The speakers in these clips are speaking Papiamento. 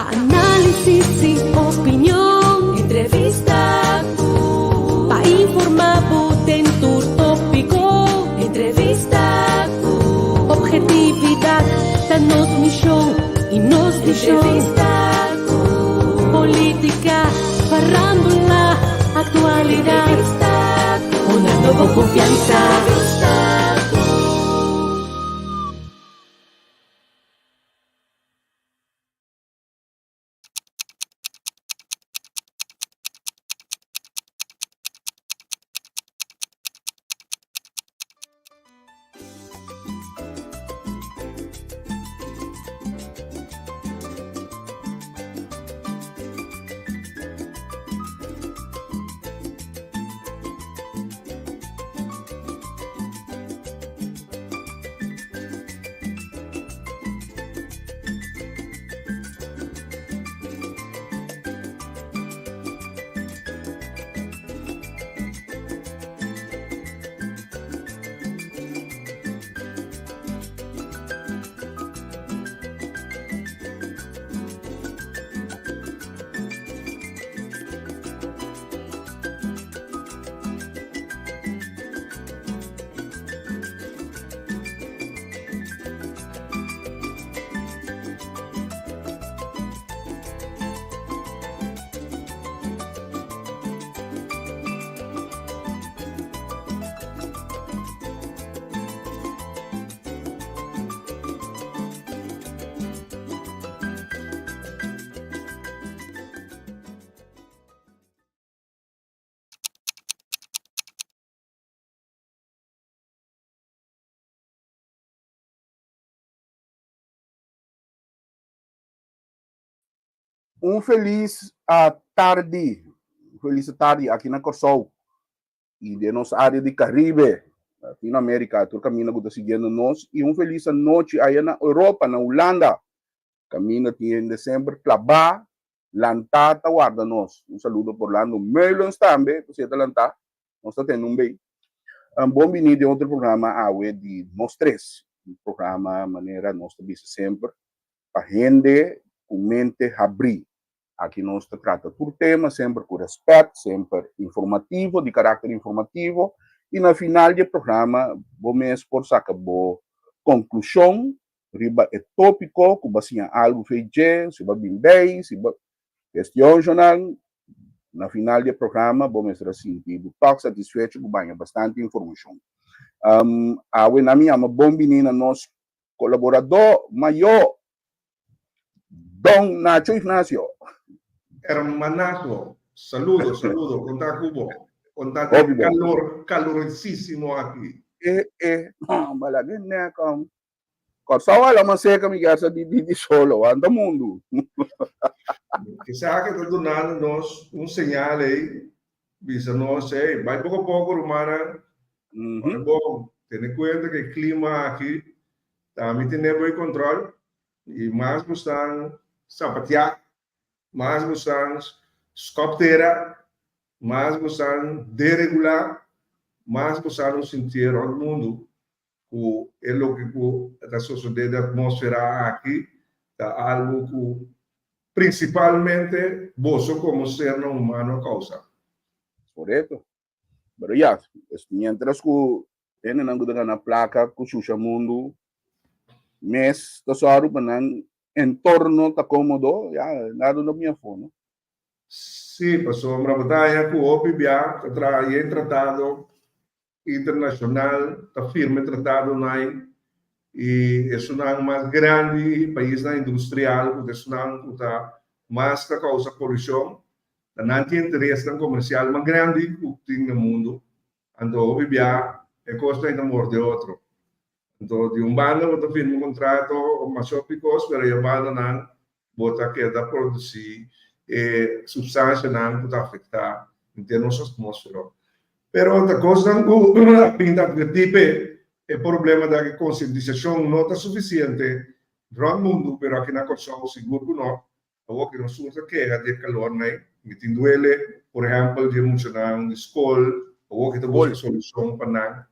Análisis i opinion. Entrevista ku. Pa informá bo den tur tópiko. Entrevista ku. Ophetividat ta nos mishon i nos vishon. Entrevista ku. Polítika, farándula, aktualidat. Entrevista ku. Hunando bo konfiansa. Entrevista ku. Un felis tardi, un felis tardi aki na Kòrsou i den nos área di Karibe, Latinoamérika, tur kaminda ku ta siguiendo nos i un felis anochi aya na Europa, na Hulanda, kaminda tin hende semper klabá, lantá ta warda nos. Un saludo pa Orlando Meulens tambe ku si e ta lantá. Nos ta tende un bei. Bon bini den otro programa awe di Nos Tres. Un programa manera nos ta bisa semper pa hende ku mente habrí. Aki nos ta trata tur tema semper ku rèspèt, semper informativo, di karakter informativo i na final di e programa bo mes por saka bo konklushon riba e tópiko ku bo a siña algu fei dje, si bo a bin bei, si bo Kestionshonnan, Na final di e programa bo mester a sinti bo tòg satisfecho ku baña bastante informashon. Awe nan mi yama bon bini na nos kolaboradó mayó, Don Nacho Ignacio. Hermanazo, saludo, saludo, kon ta ku bo? Kon ta den kalor, kalorosísimo aki? E, e, no, bala den nèk. Kòrsou a la mas seka mi kier sa di di solo, anda mundu. Kisas ke ta dunando nos un señal ei, bisa nos, hey, bai poko poko rumannan, ora bon, tene kuenta ku e klima aki tambe tene bo e kòntròl i mas bo stan sapatiá, mas bo stan skòp tera, mas bo stan deregulá, mas bo stan no sintié rònt mundu. ku e loke ku ta sosodé den atmósfera aki ta algu ku prinsipalmente boso komo sernan humano a kousa. Korekto. Pero ya, miéntras ku hendenan ku ta gana plaka ku shusha mundu mes ta sòru pa nan entorno ta kómodo, ya, nada no bini afó, no? Sí, pasobra bo ta haña ku hopi bia ta traha yen tratado internacional ta firma e tratadonan y esunnan mas grandi, paisnan industrial cu ta esunnan cu ta mas ta causa polucion, ta nan tin interesnan comercial mas grandi cu tin na mundo. Anto hopi bia e cosnan ta morde otro. Anto di un banda bo ta firma un contrato o mas hopi cos, pero e bandanan bo ta keda produci e substancianan cu ta afecta henter nos atmosfera. Pero ta cosnan cu a bin ta adverti p'e, e problema ta cu concientisacion no ta suficiente rond mundo, pero aki na Corsou sigur cu no. Awor cu nos tur ta keha di e calor nei, mi tin duele, por ehempel, di e muchanan di scol, awor cu ta busca solucion pa nan.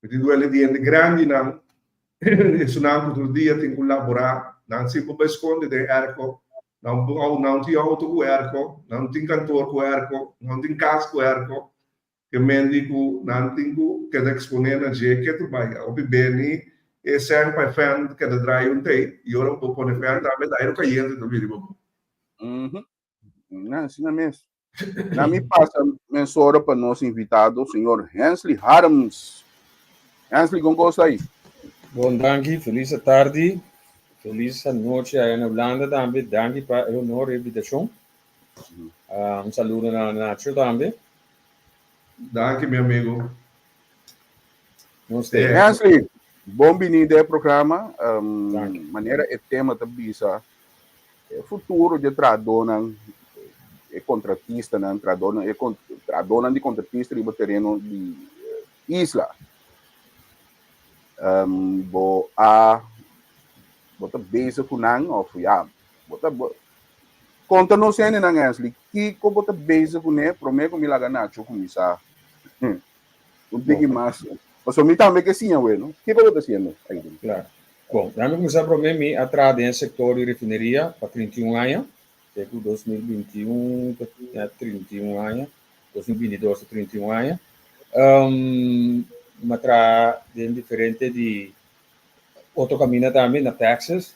Mi tin duele di hende grandinan, esunnan ku tur dia tin ku laborá, nan si por bai skonde den airco. Nan nan tin auto ku airco, nan tin kantoor ku airco, nan tin kas ku airco. Ke men di ku nan tin ku keda eksponé na dje ketu bai. Hopi beni e sèn pa e fèn keda drai un tei i ora bo pone fèn tambe ta airu kayente ta bini riba bo. Na, asina mes. Na mi pasa mensora pa nos invitado, señor Hensley Harms. Hensley, con cosa ahí? Bon, danki. Feliz tardi. Feliz anochi allá na Hulanda tambe. Danki pa e honor e invitacion. Un saludo na Nacho tambe. Danki, mi amigo. Nos te. Hensley, bon bini den programa. Manera e tema ta bisa, e futuro di e trahadónan, e kontratistanan, trahadónan, e trahadónan di kontratista riba tereno di isla. Bo a bo ta bezig ku nan òf ya bo ta konta nos hendenan Hensley kiko bo ta bezig kuné promé ku mi laga Nacho kuminsá un tiki mas pasobra mi tambe ke siña weno kiko bo ta hasiendo ayden? Claro. Bon, laga mi kuminsá promé mi a traha den e sektor di refineria pa 31 aña, te ku 2021 ta ya 31 aña, 2022 ta 31 aña. Mi a traha den diferente di otro kaminda tambe, na Texas,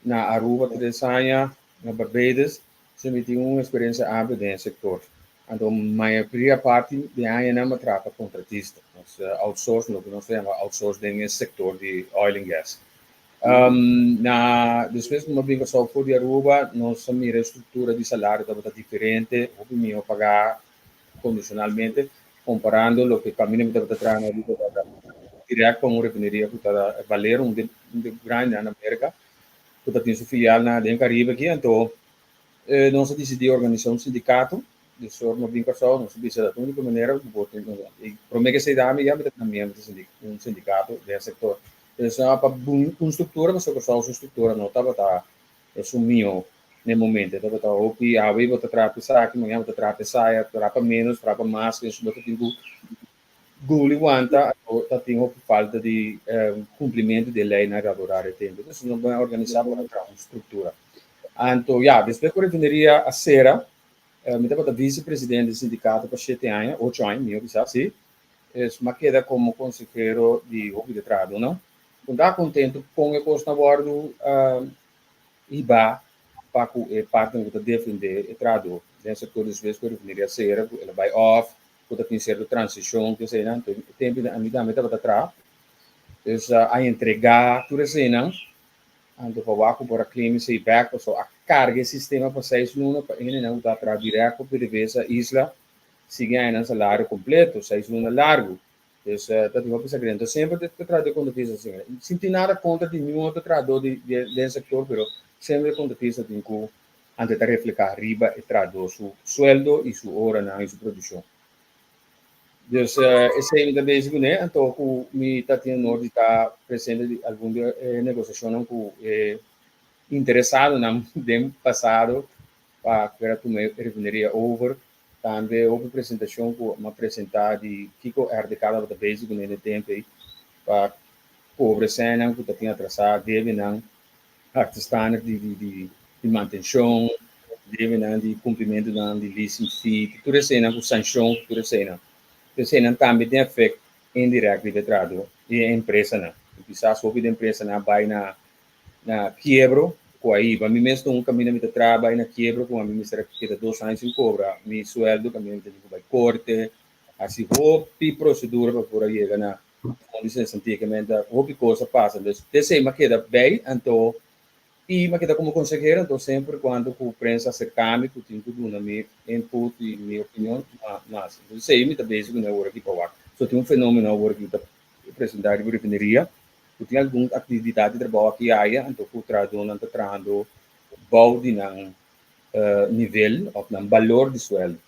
na Aruba tres aña, na Barbados, so mi tin un eksperensia amplio den e sektor. Anto mayoria parti di añanan mi a traha pa kontratista, nos outsource, loke nos ta yama outsource den e sektor di oil and gas. Na despues ku mi a bin Kòrsou for di Aruba, nos a mira e struktura di salario tabata diferente, hopi mihó pagá kondishonalmente, komparando loke kaminda mi tabata traha na Aruba tabata dirèkt pa un refineria ku ta Valero, un di un grandinan na Merka, ku ta tin su filial na den Karibe aki. Anto nos a disidí organisá un sindikato, di sor no bin Kòrsou, nos a bisa ta úniko manera ku bo tin i promé ku esei dami ya mi ta miembro di un sindikato den e sektor. Entonces pa un struktura pasobra Kòrsou su struktura no tabata esun mihó na e momento, e tabata hopi awe bo ta traha pa esaki, mañana bo ta traha pa esaya, traha pa ménos, traha pa mas, bo ta tin ku guli wanta, anto ta tin hopi falta di kumplimentu di e leinan laboral e tempu. Entonces nos a organisá pa traha un struktura. Anto ya, despues ku refineria a sera, mi tabata visepresidente di sindikato pa shete aña, ocho aña mihó bisa, si. Es mi a keda komo konsehero di hopi di trahadónan. Ku ta kontentu kon e kosnan a wòrdu hibá pa ku e partinan ku ta defendé e trahadó den sektor despues ku e refineria a sera, ku el a bai òf ku ta tin sierto transishon ku eseinan. Anto e tempu ami tambe tabata traha. Dus a entregá tur eseinan anto pa wak ku por a claim esei bèk pasobra a karga e sistema pa seis luna pa hendenan ku ta traha dirèkt pa PDVSA Isla sigui haña nan salario kompleto seis luna largu. Dus ta tin hopi sakrifisio. Anto semper ta trahadó kontratista asina. Sin tin nada kontra di niun otro trahadó di den sektor pero semper e kontratista tin ku Anto ta reflehá riba e trahadó su sueldo i su oranan i su produkshon. Dus esei mi ta bezig kuné, anto ku mi ta tin honor di ta presente di algun di e negosiashonnan ku e interesadonan den pasado pa kera tuma e refineria over. Tambe hopi presentashon ku mi a presentá di kiko RDK tabata bezig kuné den e tempu ei pa kobra eseinan ku ta tin atrasá debenan. Artestanan di di di mantenshon, debenan di kumplimentunan di leasing fee, tur eseinan ku sanshon, tur eseinan. Tur eseinan tambe tin efekt indirèkt riba e trahadó i e empresanan. I kisas hopi di empresanan a bai na na kiebro ku a hiba. Mi mes ta un kaminda mi ta traha bai na kiebro ku ami mester a keda dos aña sin kobra mi suèldo, kaminda mi ta tin ku bai korte, hasi hopi prosedura pa por a yega na Fondo di Santiago hopi kos a pasa. Entonces, p'esei mi a keda bei, anto i mi a keda komo konsehero, anto semper kuantu ku prensa aserká mi ku tin ku duna mi input i mi opinion, mi a hasi. Entonces, esei mi ta bezig kuné awor aki pa wak. So tin un fenómeno awor ki ta presentá riba refineria, ku tin algun aktividat di trabou aki aya, anto ku trahadónan ta trahando bou di nan nivel òf nan balor di suèldo.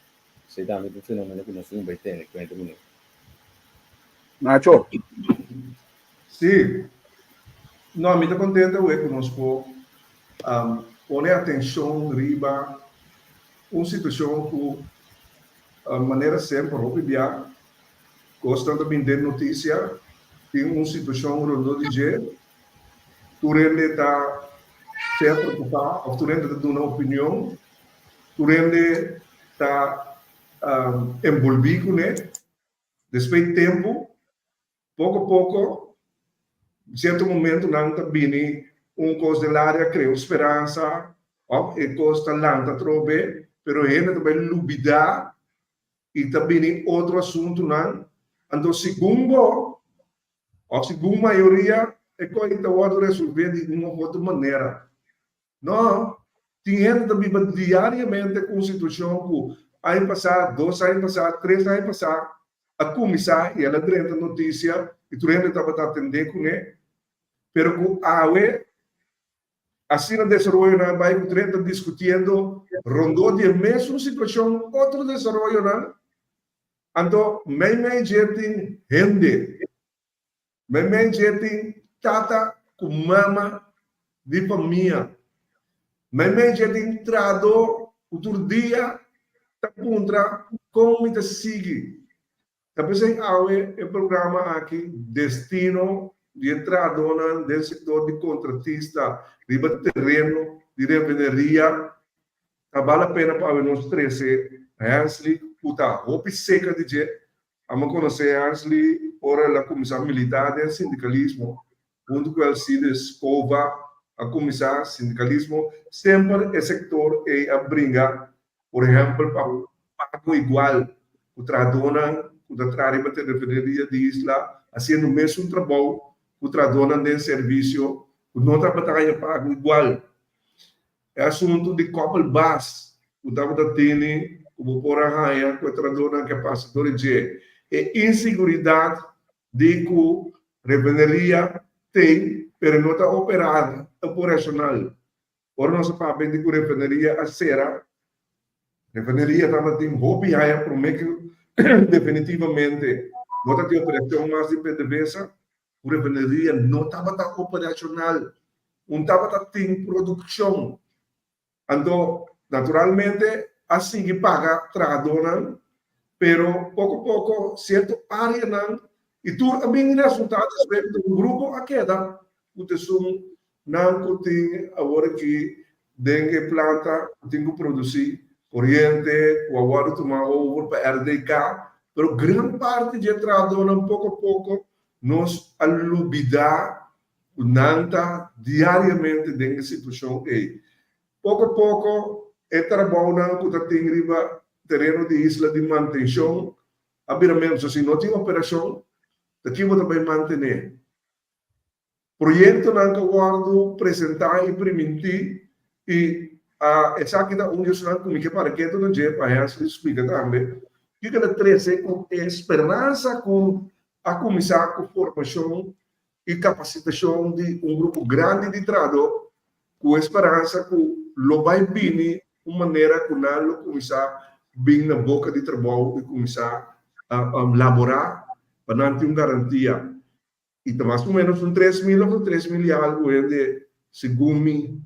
Esei tambe ta un fenomeno ku nos tin ku bai tene kuenta kuné. Nacho. Sí. No, mi ta contento awe cu nos por pone atencion riba un situacion cu manera semper hopi bia cosnan ta bin den noticia, tin un situacion rondó di dje, tur hende ta. Sea preokupá òf tur hende ta duna opinion, tur hende ta enbolbí kuné. Despues tempu, poko poko, sierto momentunan ta bini un kos den laria krea un speransa òf e kos ta lanta atrobe, pero hende ta bai lubidá i ta bini otro asuntunan. Anto segun bo òf segun mayoria e kos ei ta wòrdu resolvé di un òf otro manera. No, tin hende ta biba diariamente ku un situashon ku aña pasá, dos aña pasá, tres aña pasá a kuminsá i el a drenta notisia i tur hende tabata atendé kuné, pero ku awe asina desaroyonan a bai ku tur hende ta diskutiendo rondó di e mesun situashon otro desaroyonan, anto meimei dje tin hende. Meimei dje tin tata ku mama di famia. Meimei dje tin trahadó ku tur dia ta puntra kon mi ta sigui. Ta p'esei awe e programa aki Destino di e trahadónan den sektor di kontratista riba tereno di refineria ta bal la pena pa awe nos trese Hensley ku ta hopi seka di dje. Amo konosé Hensley ora el a kuminsá militá den sindikalismo huntu ku Alcides Cova a kuminsá sindikalismo. Semper e sektor ei a bringa, por ehèmpel, pa pago igual ku trahadónan ku ta traha riba telefoneria di isla hasiendo mesun trabou ku trahadónan den servisio ku no tabata haña pago igual. E asuntu di koppelbaas ku tabata tene ku bo por a haña ku e trahadónan ke pasa dor di dje. E insiguridat di ku refineria tin pero no ta operá operashonal. Ora nos a papia di ku refineria a sera, refineria tabatin hopi haña promé ku definitivamente no ta tin operashon mas di PDVSA. Ku refineria no tabata operashonal, un tabata tin produkshon. Anto, naturalmente, a sigui paga trahadónan, pero poko poko sierto áreanan i tur a bin resultá despues ku un grupo a keda ku ta esun nan ku tin awor aki den e planta ku tin ku produsí koriente ku a wòrdu tumá over pa RDK, pero gran parti di e trahadónan poko poko Nos a lubidá ku nan ta diariamente den e situashon ei. Poko poko e trabounan ku ta tin riba tereno di isla di mantenshon a bira ménos. Si no tin operashon, ta ki bo ta bai mantené? Proyektonan ku a wòrdu presentá i primintí i esaki ta un di esnan ku mi ke para ketu na dje pa Hensley splika tambe kiko el a trese ku e speransa ku a kuminsá ku formashon i kapasitashon di un grupo grandi di trahadó ku e speransa ku lo bai bini un manera ku nan lo kuminsá bin na boka di trabou i kuminsá laborá pa nan tin un garantia. I ta mas o ménos un 3000 òf 3000 i algu hende segun mi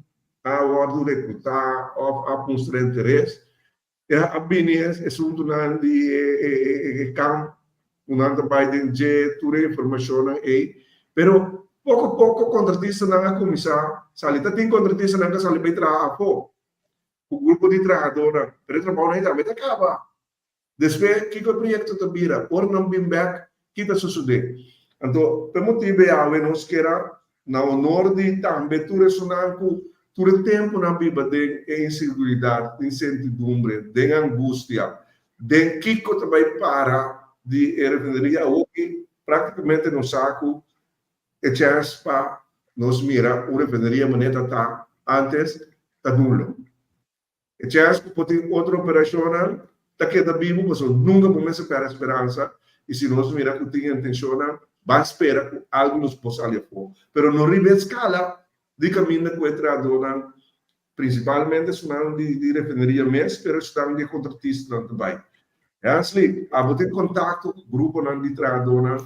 a wòrdu rekrutá òf a mustra interes. E a bini e asuntunan di e kamp ku nan ta bai den dje, tur e informashonnan ei. Pero poko poko kontratistanan a kuminsá sali. Ta tin kontratistanan ku a sali bai traha afó ku grupo di trahadónan, pero e trabounan ei tambe ta kaba. Despues, kiko e proyekto ta bira? Ora nan bin bèk, ki ta sosodé? Anto, p'e motibu ei awe nos kier a, na honor di tambe tur esunnan ku tur e tempunan biba den e inseguridat, insertidumbre, den angustia, den kiko ta bai para di e refineria awoki, práktikamente nos sa ku e chèns pa nos mira un refineria manera ta ta ántes ta nulo. E chèns ku por tin otro operashonnan ta keda bibu pasobra nunka bo mester pèrdè speransa i si nos mira ku tin intenshonnan ban spera ku algu nos por sali afó. Pero no riba e skala di kaminda ku e trahadónan, prinsipalmente esunnan di refineria mes, pero esnan di e kontratistanan ta bai. Hensley, abo tin kontakto ku gruponan di trahadónan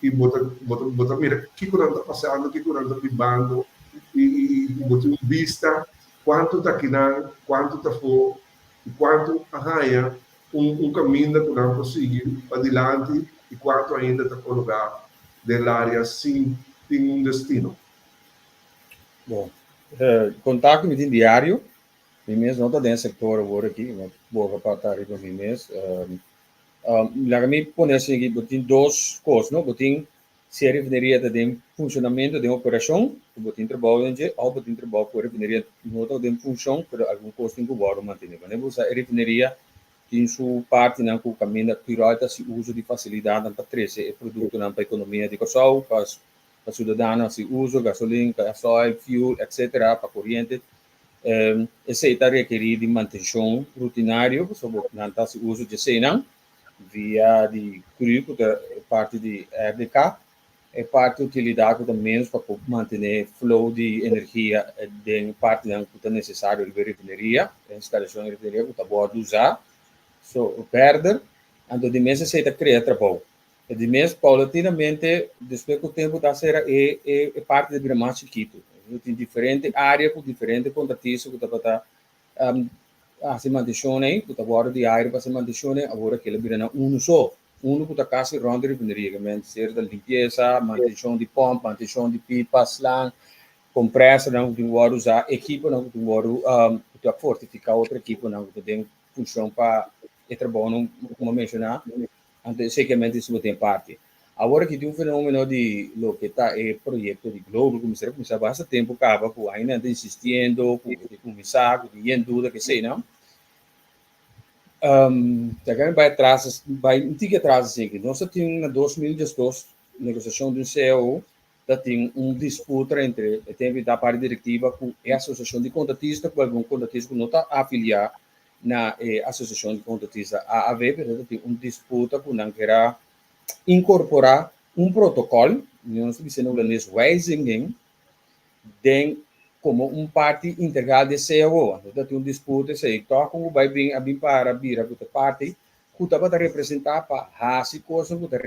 i bo ta bo ta bo ta mira kiko nan ta pasando, kiko nan ta bibando i i i bo tin un bista kuantu ta akinan, kuantu ta afó i kuantu a haña un un kaminda ku nan por sigui padilanti i kuantu ainda ta kologá den laria sin tin un destino. Bon. Kontakto mi tin diario. Mi mes no ta den sektor awor aki, mi boga pa ta riba mi mes. Laga mi pone asina aki, bo tin dos kos, no? Bo tin si e refineria ta den funshonamentu, den operashon, ku bo tin trabou den dje, òf bo tin trabou ku e refineria no ta den funshon, pero algun kos tin ku wòrdu mantené. Wanneer bo sa e refineria tin su partinan ku kaminda Curoil ta hasi uso di fasilidatnan pa trese e produktonan pa ekonomia di Kòrsou, pa pa siudadano hasi uso, gasolin, gasoil, fuel, etcetera, pa koriente. Esei ta rekerí di mantenshon rutinario pasobra nan ta hasi uso di eseinan via di cru ku ta parti di RDK. E parti utilidat ku ta ménos pa por mantené flow di energia den partinan ku ta nesesario riba e refineria, e instalashon di refineria ku ta wòrdu usá. So, verder, anto di mes esei ta krea trabou. E di mes, paulatinamente, despues ku tempu ta sera e e parti ta bira mas chikitu. Bo tin diferente área ku diferente kontratista ku tabata hasi mantenshon ei, ku ta wòrdu di aire pa hasi mantenshon ei, awor a kila bira na unu so. Unu ku ta kasi rònt di refineria, ke men ser ta limpiesa, mantenshon di pòmp, mantenshon di pipa, slang, kompresornan ku tin wòrdu usá, ekiponan ku tin wòrdu ku ta fortifiká otro ekiponan ku ta den funshon pa e trabounan ku mi a menshoná. Anto esei ke mente si bo tin parti. Awor aki tin un fenomeno di loke ta e proyekto di Global ku mester a kuminsá basta tempu kaba ku ainda nan ta insistiendo ku e kuminsá ku tin yen duda kesei nan. Ta ke mi bai atras bai un tiki atras esei. Nos a tin na 2012 negosiashon di un cao ta tin un disputa entre e tempu ta parti direktiva ku e asosiashon di kontratista ku algun kontratista ku no ta afiliá na e asosiashon di kontratista AAV, pero ta tin un disputa ku nan kier a inkorporá un protokòl, nos ta bisa na hulandes wijziging, den komo un parti integral di e cao. Anto ta tin un disputa esei tòg ku bai bin a bin para bira ku ta parti ku tabata representá pa hasi kosnan ku ta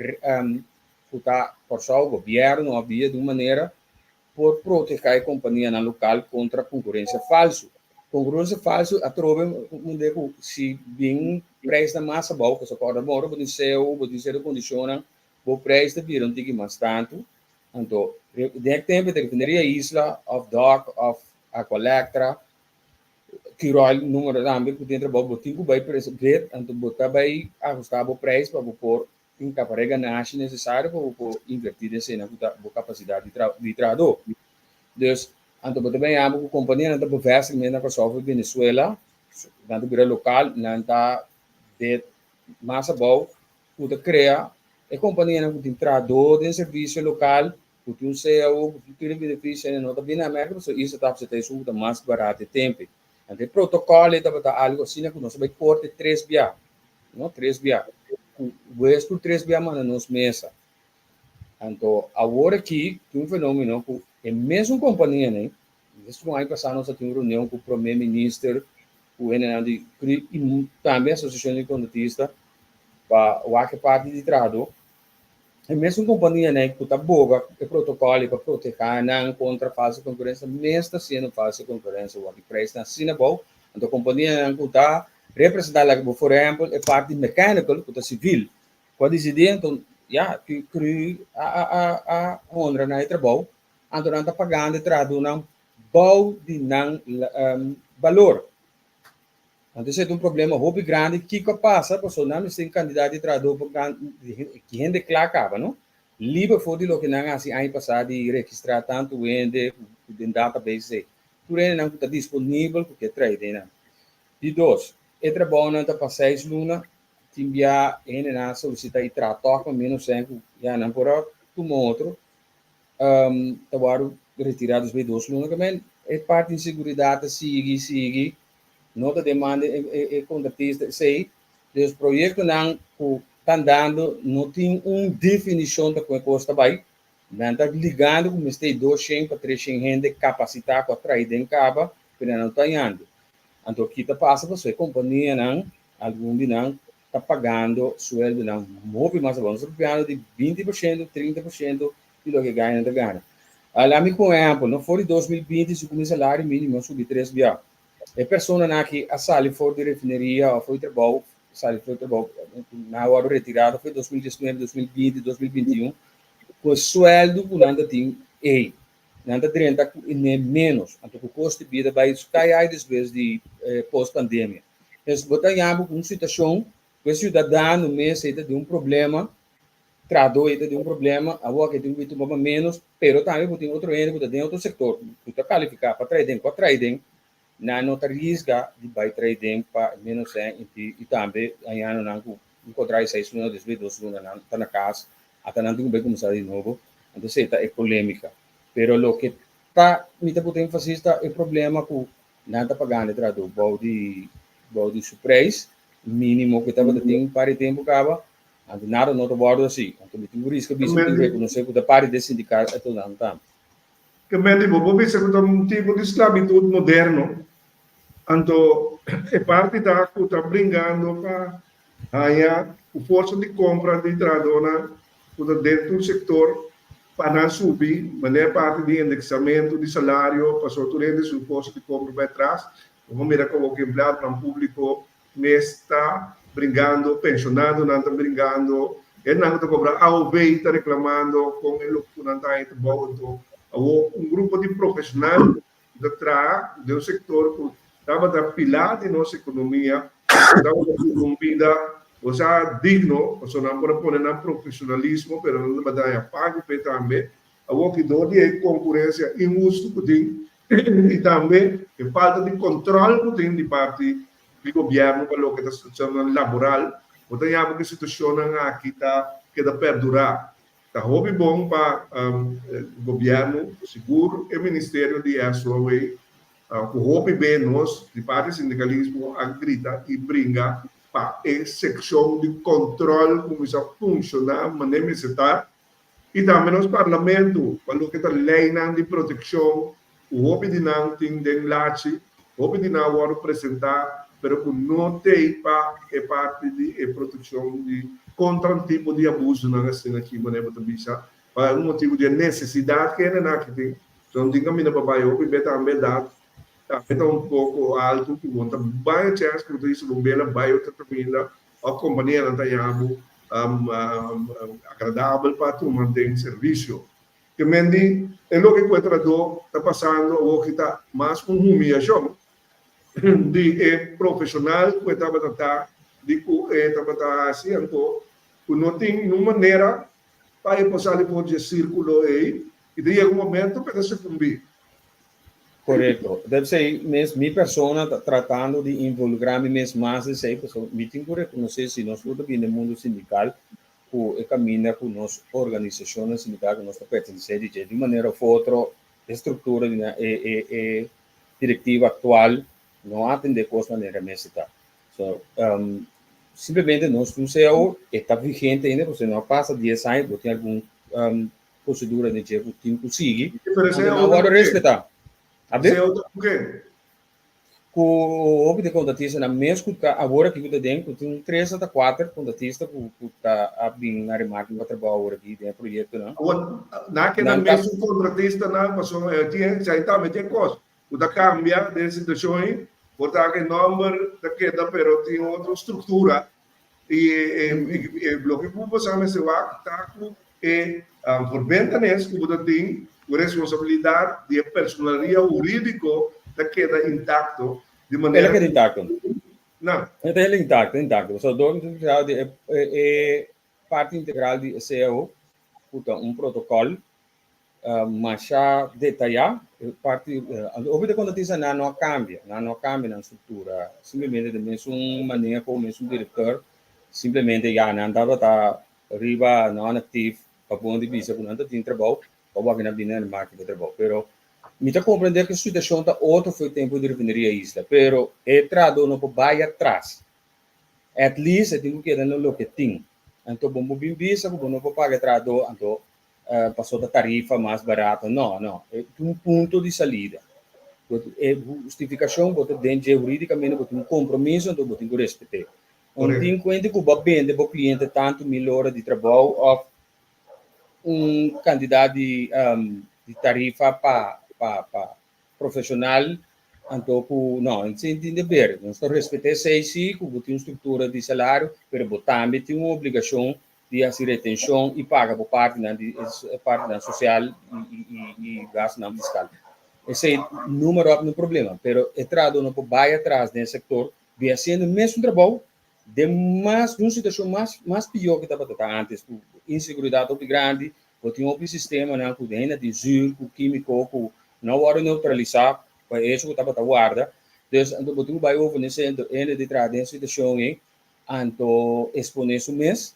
ku ta Kòrsou, gobièrnu òf bia di un manera por protehá e kompanianan lokal kontra konkurensia falsu. Konkurensia falsu atrobe munde ku si bin preisnan mas abou, pasobra kòrda bon ora bo tin seo, bo tin sierto kondishonnan, bo preis ta bira un tiki mas tantu. Anto den e tempu ta refineria Isla òf Dòk òf Aqualectra, Curoil numero tambe ku tin trabou, bo tin ku bai bid, anto bo ta bai ahustá bo preis pa bo por Tin kapare ganashi nesesario pa bo por inverti den eseinan ku ta bo kapasidat di di trahadó. Dus, anto bo ta bin yama ku kompanianan ta bevestig men na Kòrsou for Venezuela, nan ta bira lokal, nan ta bid mas abou ku ta krea e kompanianan ku tin trahadó den servisio lokal, ku tin un cao, ku tin tur e benefisionan, no ta bini na Merka pasobra isla ta aseptá esun ku ta mas barat e tempu. Anto e protokòl ei tabata algu asina ku nos a bai korte tres bia. No, tres bia. Ku wes tur tres bia manda nos mesa. Anto awor aki tin un fenomeno ku e mesun kompanianan, mesku aña pasá nos a tin un reunion ku prome minister, ku hendenan di CRU i tambe asosiashon di kontratista pa wak e parti di trahadó. E mesun kompanianan ku ta boga e protokòl pa protehá nan kontra falso konkurensia mes ta hasiendo falso konkurensia wak e preisnan asina abou. Anto kompanianan ku ta Representá like bo for ehempel e parti mechanical ku ta civil ku a disidí anto ya ku cru a a a a honra nan e trabou anto nan ta pagando e trahadónan bou di nan balor. Anto esei ta un problema hopi grandi kiko a pasa pasobra nan mester tin kantidat di trahadó pa ki hende kla kaba no liber for di loke nan a hasi aña pasá di registrá tantu hende den database esei tur hendenan ku ta disponibel ku ke trae den nan. Di dos, e trabounan ta pa seis luna, tin bia hendenan a solisita i traha tòg pa ménos sèn ku ya nan por a tuma otro, ta wòrdu retirá despues di dos luna. Ke e parti di seguridat ta sigui sigui, no ta demanda e kontratista esei. Dus proyektonan ku ta andando no tin un definishon ta kon e kos ta bai. Nan ta ligando ku mester 200 pa 300 hende kapasitá ku a traha den kaba, pero nan no ta hañando. Anto ki ta pasa pasobra e kompanianan, algun di nan ta pagando sueldonan hopi mas abou. Nos ta papiando di 20%, 30% di loke gainan ta gana. Laat mi pon un ehempel, no? For di 2020 si ku mi salario minimo a subi tres bia. E personanan aki a sali for di refineria of for di trabou, sali for di trabou, nan a wòrdu retirado for di 2019, 2020, 2021 ku e sueldo ku nan ta tin ei. Nan ta drenta ku ne ménos, anto ku kosto di bida bai sky high despues di post pandemia. Entonces bo ta haña bo ku un situashon ku e siudadano mes ei ta den un problema, trahadó ei ta den un problema, awor ke tin ku tuma pa ménos, pero tambe bo tin otro hende ku ta den otro sektor ku ta kalifiká pa traha den, ku a traha den, nan no ta risga di bai traha den pa ménos sèn i tambe hañando nan ku un kontrato di seis luna, despues di dos luna nan ta na kas, ata nan tin ku bai kuminsá di nobo, entonces ei ta e polémika. Pero loke ta mi ta put énfasis ta e problema ku nan ta pagando e trahadó bou di bou di su preis mínimo ku tabata tin un par di tempu kaba, anto nada no ta wòrdu hasi. Anto mi tin ku riska bisa mi tin ku rekonosé ku ta parti di e sindikatonan tambe. Ke menti bo por bisa ku ta un tipo di sklabitut moderno, anto e parti ta ku ta bringando pa haña ku forsa di kompra di trahadónan ku ta den tur sektor pa nan subi, manera parti di indeksamentu di salario, pasobra tur hende su forsa di kompra bai atras. Bo por mira komo ku empleadonan públiko mes ta bringando, penshonadonan ta bringando, hendenan ku ta kobra AOV ta reklamando kon e loke ku nan ta haña ta bou. Anto awor un grupo di profeshonal ku ta traha den un sektor ku tabata pilá di nos ekonomia, ku tabata duna un bida osea digno, pasobra nan por a pone nan profeshonalismo pero nan tabata haña pago p'e tambe. Awor ki dor di e konkurensia inhustu ku tin i tambe e falta di kontròl ku tin di parti di gobièrnu pa loke ta situashonnan laboral, bo ta yama ku e situashonnan aki ta keda pèrdurá. Ta hopi bon pa gobièrnu, sigur e ministerio di SOAW, ku hopi be nos di parti sindikalismo a grita i bringa pa e sekshon di kontròl kuminsá funshoná manera mester ta. I tambe nos Parlamento pa loke ta leinan di protekshon ku hopi di nan tin den lachi, hopi di nan a wòrdu presentá pero ku no t'ei pa e parti di e protekshon di kontra un tipo di abusonan asina aki manera bo ta bisa pa un motibu di e nesesidat ku hendenan aki tin. So no tin kaminda pa bai hopi be tambe edat tambe ta un poko altu ku bo ta bai e chèns ku bo ta hisa bo bela bai otro kaminda òf kompanianan ta yabu agradabel pa tuma den servisio. Ke men di e loke ku e trahadó ta pasando awor ki ta mas un humiyashon di e profeshonal ku e tabata ta di ku e tabata hasi anto ku no tin niun manera pa e por sali for di e sirkulo ei i ta yega un momento ku e ta sukumbí. Korekto. Deb esei mes mi persona ta tratando di involukrá mi mes mas den esei pasobra mi tin ku rekonosé si nos tur ta bini den mundu sindikal ku e kaminda ku nos organisashonnan sindikal ku nos ta pertenesé di dje di un manera òf otro e struktura di nan e e e direktiva aktual no a atendé kos manera mester ta. So simplemente nos tin un cao e ta vigente ainda pasobra no a pasa dies aña bo tin algun procedura den dje cu tin cu sigui, Pero ando nan wordo respeta. Abe? Esey otro cu ken? Cu hopi di contratistanan mes cu ta awor aki cu ta den, cu tin tres ata cuater contratista cu cu ta a bin na remarke pa trabao awor aki den e proyectonan. Awor, nan keda Nan ta mesun contratistanan pasobra e tin, esey tambe tin cos cu ta cambia den situacion ey, por ta cu e nomber ta keda pero tin otro structura y e e loke cu bo sa mester wak ta cu E voorbentenis ku bo ta tin ku responsabilidat di e personalia hurídiko ta keda intakto di El a manera keda intakto. Nan. E ta hel intakto, intakto. Pasobra dor mi ta di e parti integral di e cao ku ta un protokòl masha detayá. E parti, hopi ta konta tin nan no a kambia, nan no a kambia nan struktura. Simplemente den mesun maneho, mesun direktor, simplemente ya nan tabata riba non-actief pa bon di bisa ku nan ta tin trabou pa wak nan bini na marka pa trabou. Pero mi ta komprende ku e situashon ta otro for e tempu di refineria Isla, pero e trahadó no por bai atras. At least e tin ku keda na loke tin. Anto bo por bin bisa ku bo no por paga e trahadó anto paso ta tarifa mas barato. No, no. E tin un punto di salida. E hustifikashon bo ta den dje huridikamente bo tin un kompromiso anto bo tin ku respet'é. Un tin kuenta ku bo a bende bo kliente tantu mil ora di trabou òf un kantidat di di tarifa pa pa pa profeshonal anto ku no esei tin di ber. Nos ta respetá esei si ku bo tin un struktura di salario pero bo tambe tin un obligashon. di hasi retenshon i paga bo partinan di partinan sosial i gastunan fiskal. Esei numero op no problema, pero e trahadó no por bai atras den e sektor di hasiendo e mesun trabou den mas den un situashon mas mas pió ku tabata ta antes ku inseguridat hopi grandi, bo tin hopi sistemanan ku hende tin zür ku kímiko ku no a wòrdu neutralisá pa e hecho ku tabata warda. Dus anto bo tin ku bai over na e sentro hende di traha den e situashon ei anto exponé su mes,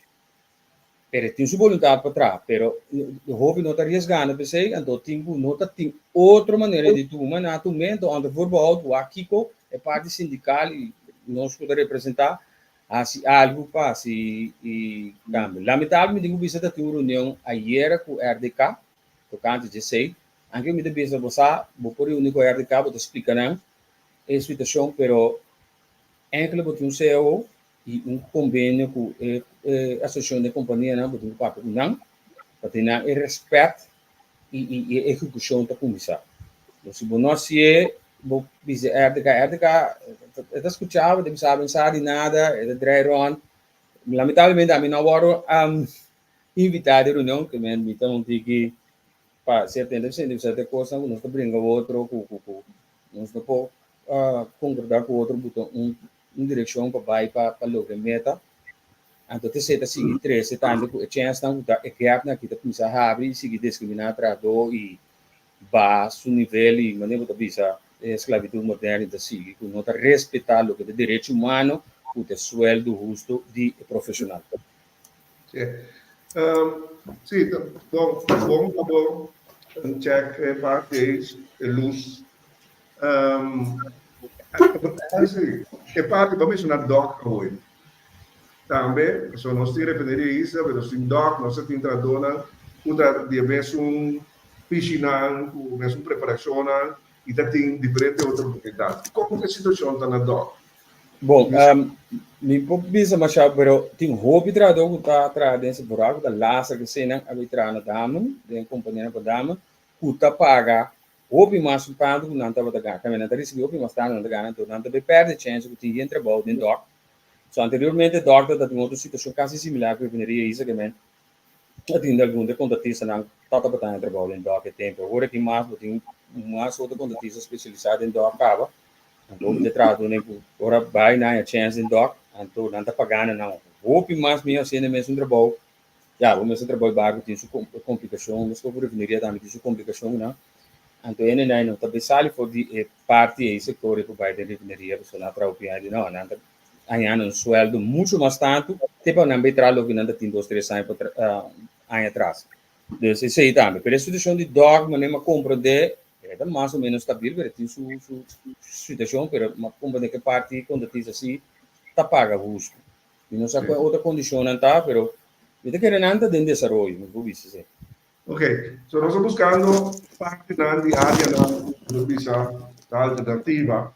pero e tin su boluntad pa traha, pero hopi no ta riesgando p'esei, anto tin ku no ta tin otro manera di tuma na tumento onder voorbehoud wak kiko e parti sindical i nos ku ta representá hasi algu pa hasi e kambio. Lamentablemente mi tin ku bisa ta tin un reunion ayera ku RDK tokante djesei, anke mi ta bisa bo sa bo por reuni ku RDK bo ta splika nan e situashon pero Enkele bo tin un cao i un konbenio ku e asosiashon di kompanianan, bo tin ku papia ku nan pa tene nan e rèspèt i e ehekushon ta kuminsá. Si bo no hasié, bo bisa RDK, RDK e ta skuchá bo, e ta bisa bo no sa di nada, e ta drai rònt. Lamentablemente ami no a wòrdu invitá di reunion, ke mi ta un tiki pa setenta por siento di serte kosnan ku nos ta bringa otro ku nos no por concordá ku otro buta un un direkshon pa bai pa pa logra e meta. Anto t'esei ta sigui trese tambe ku e chènsnan ku ta e gapnan aki ta kuminsá habri i sigui diskriminá trahadó i baha su nivel i manera bo ta bisa e esklabitut moderno ta sigui ku no ta respetá loke ta derecho humano ku ta e sueldo husto di e profeshonal. Sí. Sí, bon, bon pa bo check e parti ei, e luz. E parti, bo menshoná dòk awe. Tambe, pasobra nos tin refineria isla, pero nos tin dòk, nos ta tin trahadónan ku ta di e mesun pishinan, ku mesun preparashonnan i ta tin diferente otro oportunidat. Kon e situashon ta na dòk? Bon, mi por bisa masha, pero tin hopi trahadó ku ta traha den Sephora, ku ta lasa kesenan a bai traha na Damen, den kompanianan pa Damen, ku ta paga hopi mas tantu ku nan tabata gana. Tambe nan ta risibí hopi mas tantu nan ta gana, anto nan ta bai pèrdè chèns ku tin yen trabou den dòk. So anteriormente dòk tabata tin otro situashon kasi similar ku refineria Isa ke men a tin algun de kontratistanan ta tabata haña trabou den dòk e tempu. Awor aki mas bo tin mas otro kontratista spesialisá den dòk kaba. Anto hopi ta trahadónan ku ora bai nan haña chèns den dòk, anto nan ta pagando nan hopi mas mihó hasiendo e mesun trabou. Ya, bo mester trabou e barku tin su komplikashon, meskos ku refineria tambe tin su komplikashonnan. Anto hende nan no ta bay sali for di e parti ei, sektor ei ku bai den refineria, pasobra nan a traha hopi aña di no, nan ta hañando un sueldo muchu mas tantu te pa nan bay traha loke nan ta tin dos tres aña aña atras. Dus esei tambe. Pero e situashon di dòk manera mi a komprondé e ta mas o menos stabil, pero e tin su su situashon, pero mi a komprondé ku e parti kontratista si ta paga hustu. Mi no sa kua otro kondishonnan ta, pero mi ta kere nan ta den desaroyo, mi por bisa esei. Ok, so nos ta buskando partinan di áreanan ku nos bisa ta alternativa,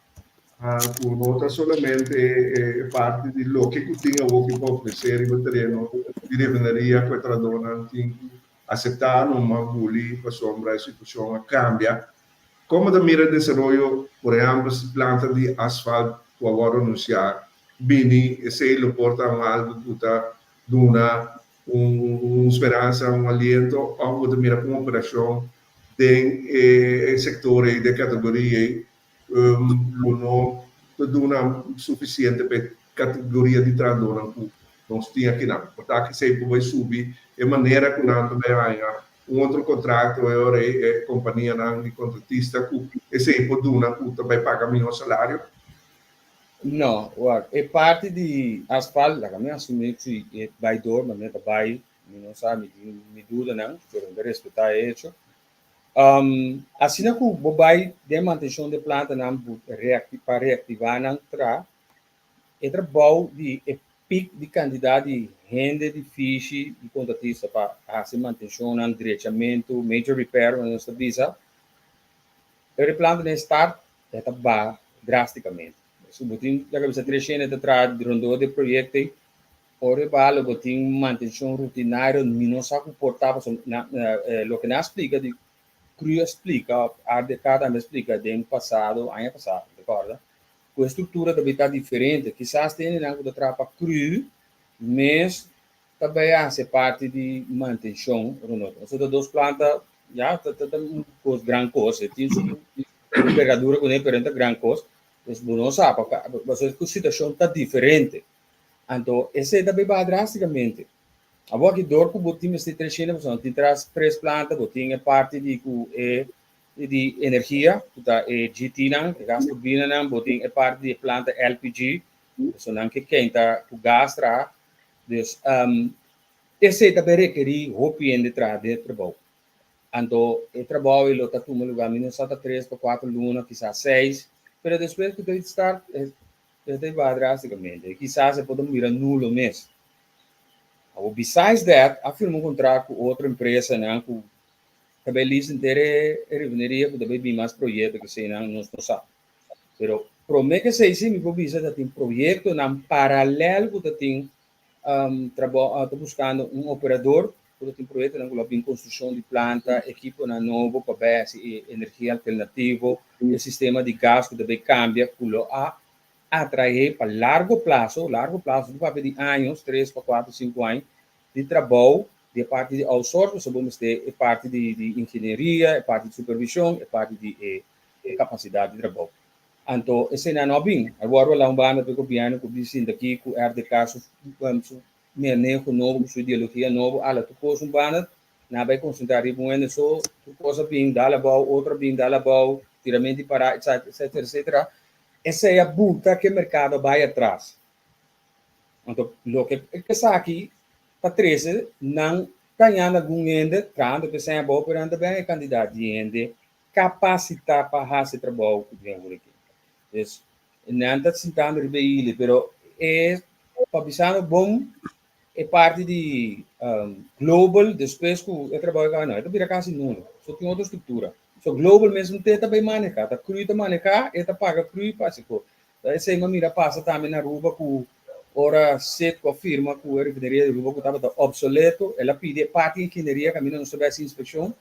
ku no ta solamente e parti di loke ku tin awor ku por ofresé riba tereno di refineria ku e trahadónan tin ku aseptá numa guli pasobra e situashon a kambia. Komo ta mira desaroyo, por ehèmpel, si planta di asfalt ku a wòrdu anunsiá bini, esei lo por ta un algu ku ta duna un speransa, un aliento, òf bo ta mira ku un operashon den e sektor ei, den e kategoria ei, lo no ta duna sufisiente pa e kategoria di trahadónan ku nos tin akinan. Por ta esei por bai subi e manera ku nan ta bai haña un otro kontrakto e ora ei e kompanianan di kontratista ku esei por duna ku ta bai paga mihó salario. No, wak, e parti di asfalt, laga mi asumí ku si e bai dor, manera ta bai, mi no sa, mi tin mi dudanan, pero mi ta respetá e hecho. Asina ku bo bai den mantenshon di e plantanan pa reaktivá nan tra, e trabou di e pik di kantidat di hende di fishi di kontratista pa hasi mantenshonnan, drechamentu, major repair, manera nos ta bisa, e plantanan start E ta baha drásticamente. Si bo tin, laga bisa tres hende ta traha rondó di e proyecto ei, ora e baha lo bo tin mantencion rutinario, mi no sa cu por ta pasobra na loke nan a splica di cru a splica of RDK tambe a splica den pasado, aña pasado mi ta corda, cu e structura ta bita diferente. Kisas ta hendenan cu ta traha pa cru mes. ta bai hasi parti di mantenshon rondó. Pasobra ta dos planta ya ta ta un kos gran kos, e tin su envergadura kuné pero no ta gran kos. Dus bo no sa pasobra ku situashon ta diferente. Anto esei ta bai baha drástikamente. Awor aki dor ku bo tin mester tres shende pasobra tin tras tres planta, bo tin e parti di ku e di energia ku ta e GT nan, e gas turbinanan, bo tin e parti di e planta LPG, pasobra nan ke kenta ku gas traha. Dus esei ta bai rekerí hopi hende traha den e trabou. Anto e trabou ei lo ta tuma lugá mi no sa ta tres pa kuater luna, kisas seis, pero despues ku ta start e ta baha drástikamente. Kisas e por ta mira nulo mes. Awor besides that a firma un kontrakt ku otro empresanan ku ta bai list henter e refineria ku ta bai bin mas proyekto ku eseinan nos no sa. Pero promé ku esei si mi por bisa ta tin proyektonan paralel ku ta tin trabou ta buskando un operador ku ta tin proyektonan ku lo bin konstrukshon di planta, ekiponan nobo pa bai hasi e energia alternativo, e sistema di gas ku ta bai kambia ku lo a atraé pa largo plaso, largo plaso ta papia di años, tres pa kuater, sinku aña, di trabou di e parti di outsource, pasobra bo mester e parti di di ingenieria, e parti di supervishon, e parti di e e kapasidat di trabou. Anto eseinan no a bin. Awor wak un banda pa e gobièrnu ku bin sinta aki ku RDK su su maneho nobo, ku su ideologia nobo, ala tur kos un banda, nan a bai konsentrá riba un hende so, tur kos a bin dal abou, otro a bin dal abou, tiramento di pará, etcetera, etcetera. Esei a buta ku e merkado a bai atras. Anto loke esaki ta trese nan tañando algun hende trahando pa esei abou pero nan ta bini e kantidat di hende kapasitá pa hasi trabou ku den wor aki. Dus nan ta sintando riba e ili pero e pa bisando bon e parti di global despues ku e trabou a kaba no e ta bira kasi nulo. So tin otro struktura. So global mes un te ta bai maneha ta cru ta maneha e ta paga cru pa hasi ko. Ta esei mi a mira pasa tambe na Aruba ku ora Citgo a firma ku e refineria di Aruba ku tabata obsoleto el a pidi e parti ingenieria kaminda nos ta bai hasi inspekshon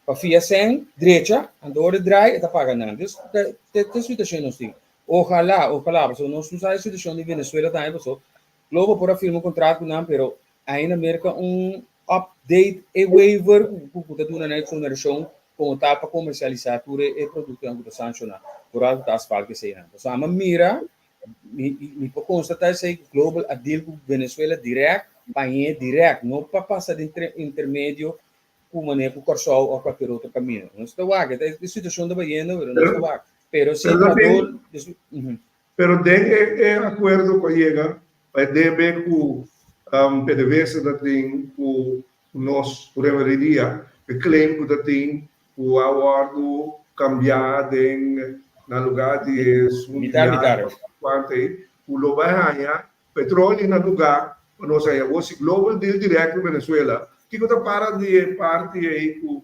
pa fia sèn drecha anto ora e drai e ta paga nan. Dus ta e situashon nos tin. Ohala ohala pasobra nos no sa e situashon di Venezuela tambe pasobra Globo por a firma un kontrato ku nan pero Ainda Merca un update e waiver cu ta duna nan exoneracion como tal pa comercialisa tur e productonan cu ta sanciona por algo ta asfalt eseinan. Pasobra ami a mira, mi por constata esey cu Global a deal cu Venezuela direct pa hañ'e direct, no pa pasa den intermedio cu manera cu Corsou of cualkier otro camino. Nos ta wak, e situacion ta bayendo pero nos ta wak. Pero si trabou. Pero den e akuerdo ku a yega pa e debe ku PDVSA ta tin ku nos ku refineria, e claim ku ta tin ku a wòrdu kambiá den na lugá di esun mitar kuantu ei ku lo bai haña petroli na lugá pa nos haña. Awor si Global deal dirèkt ku Venezuela, kiko ta para di e parti ei ku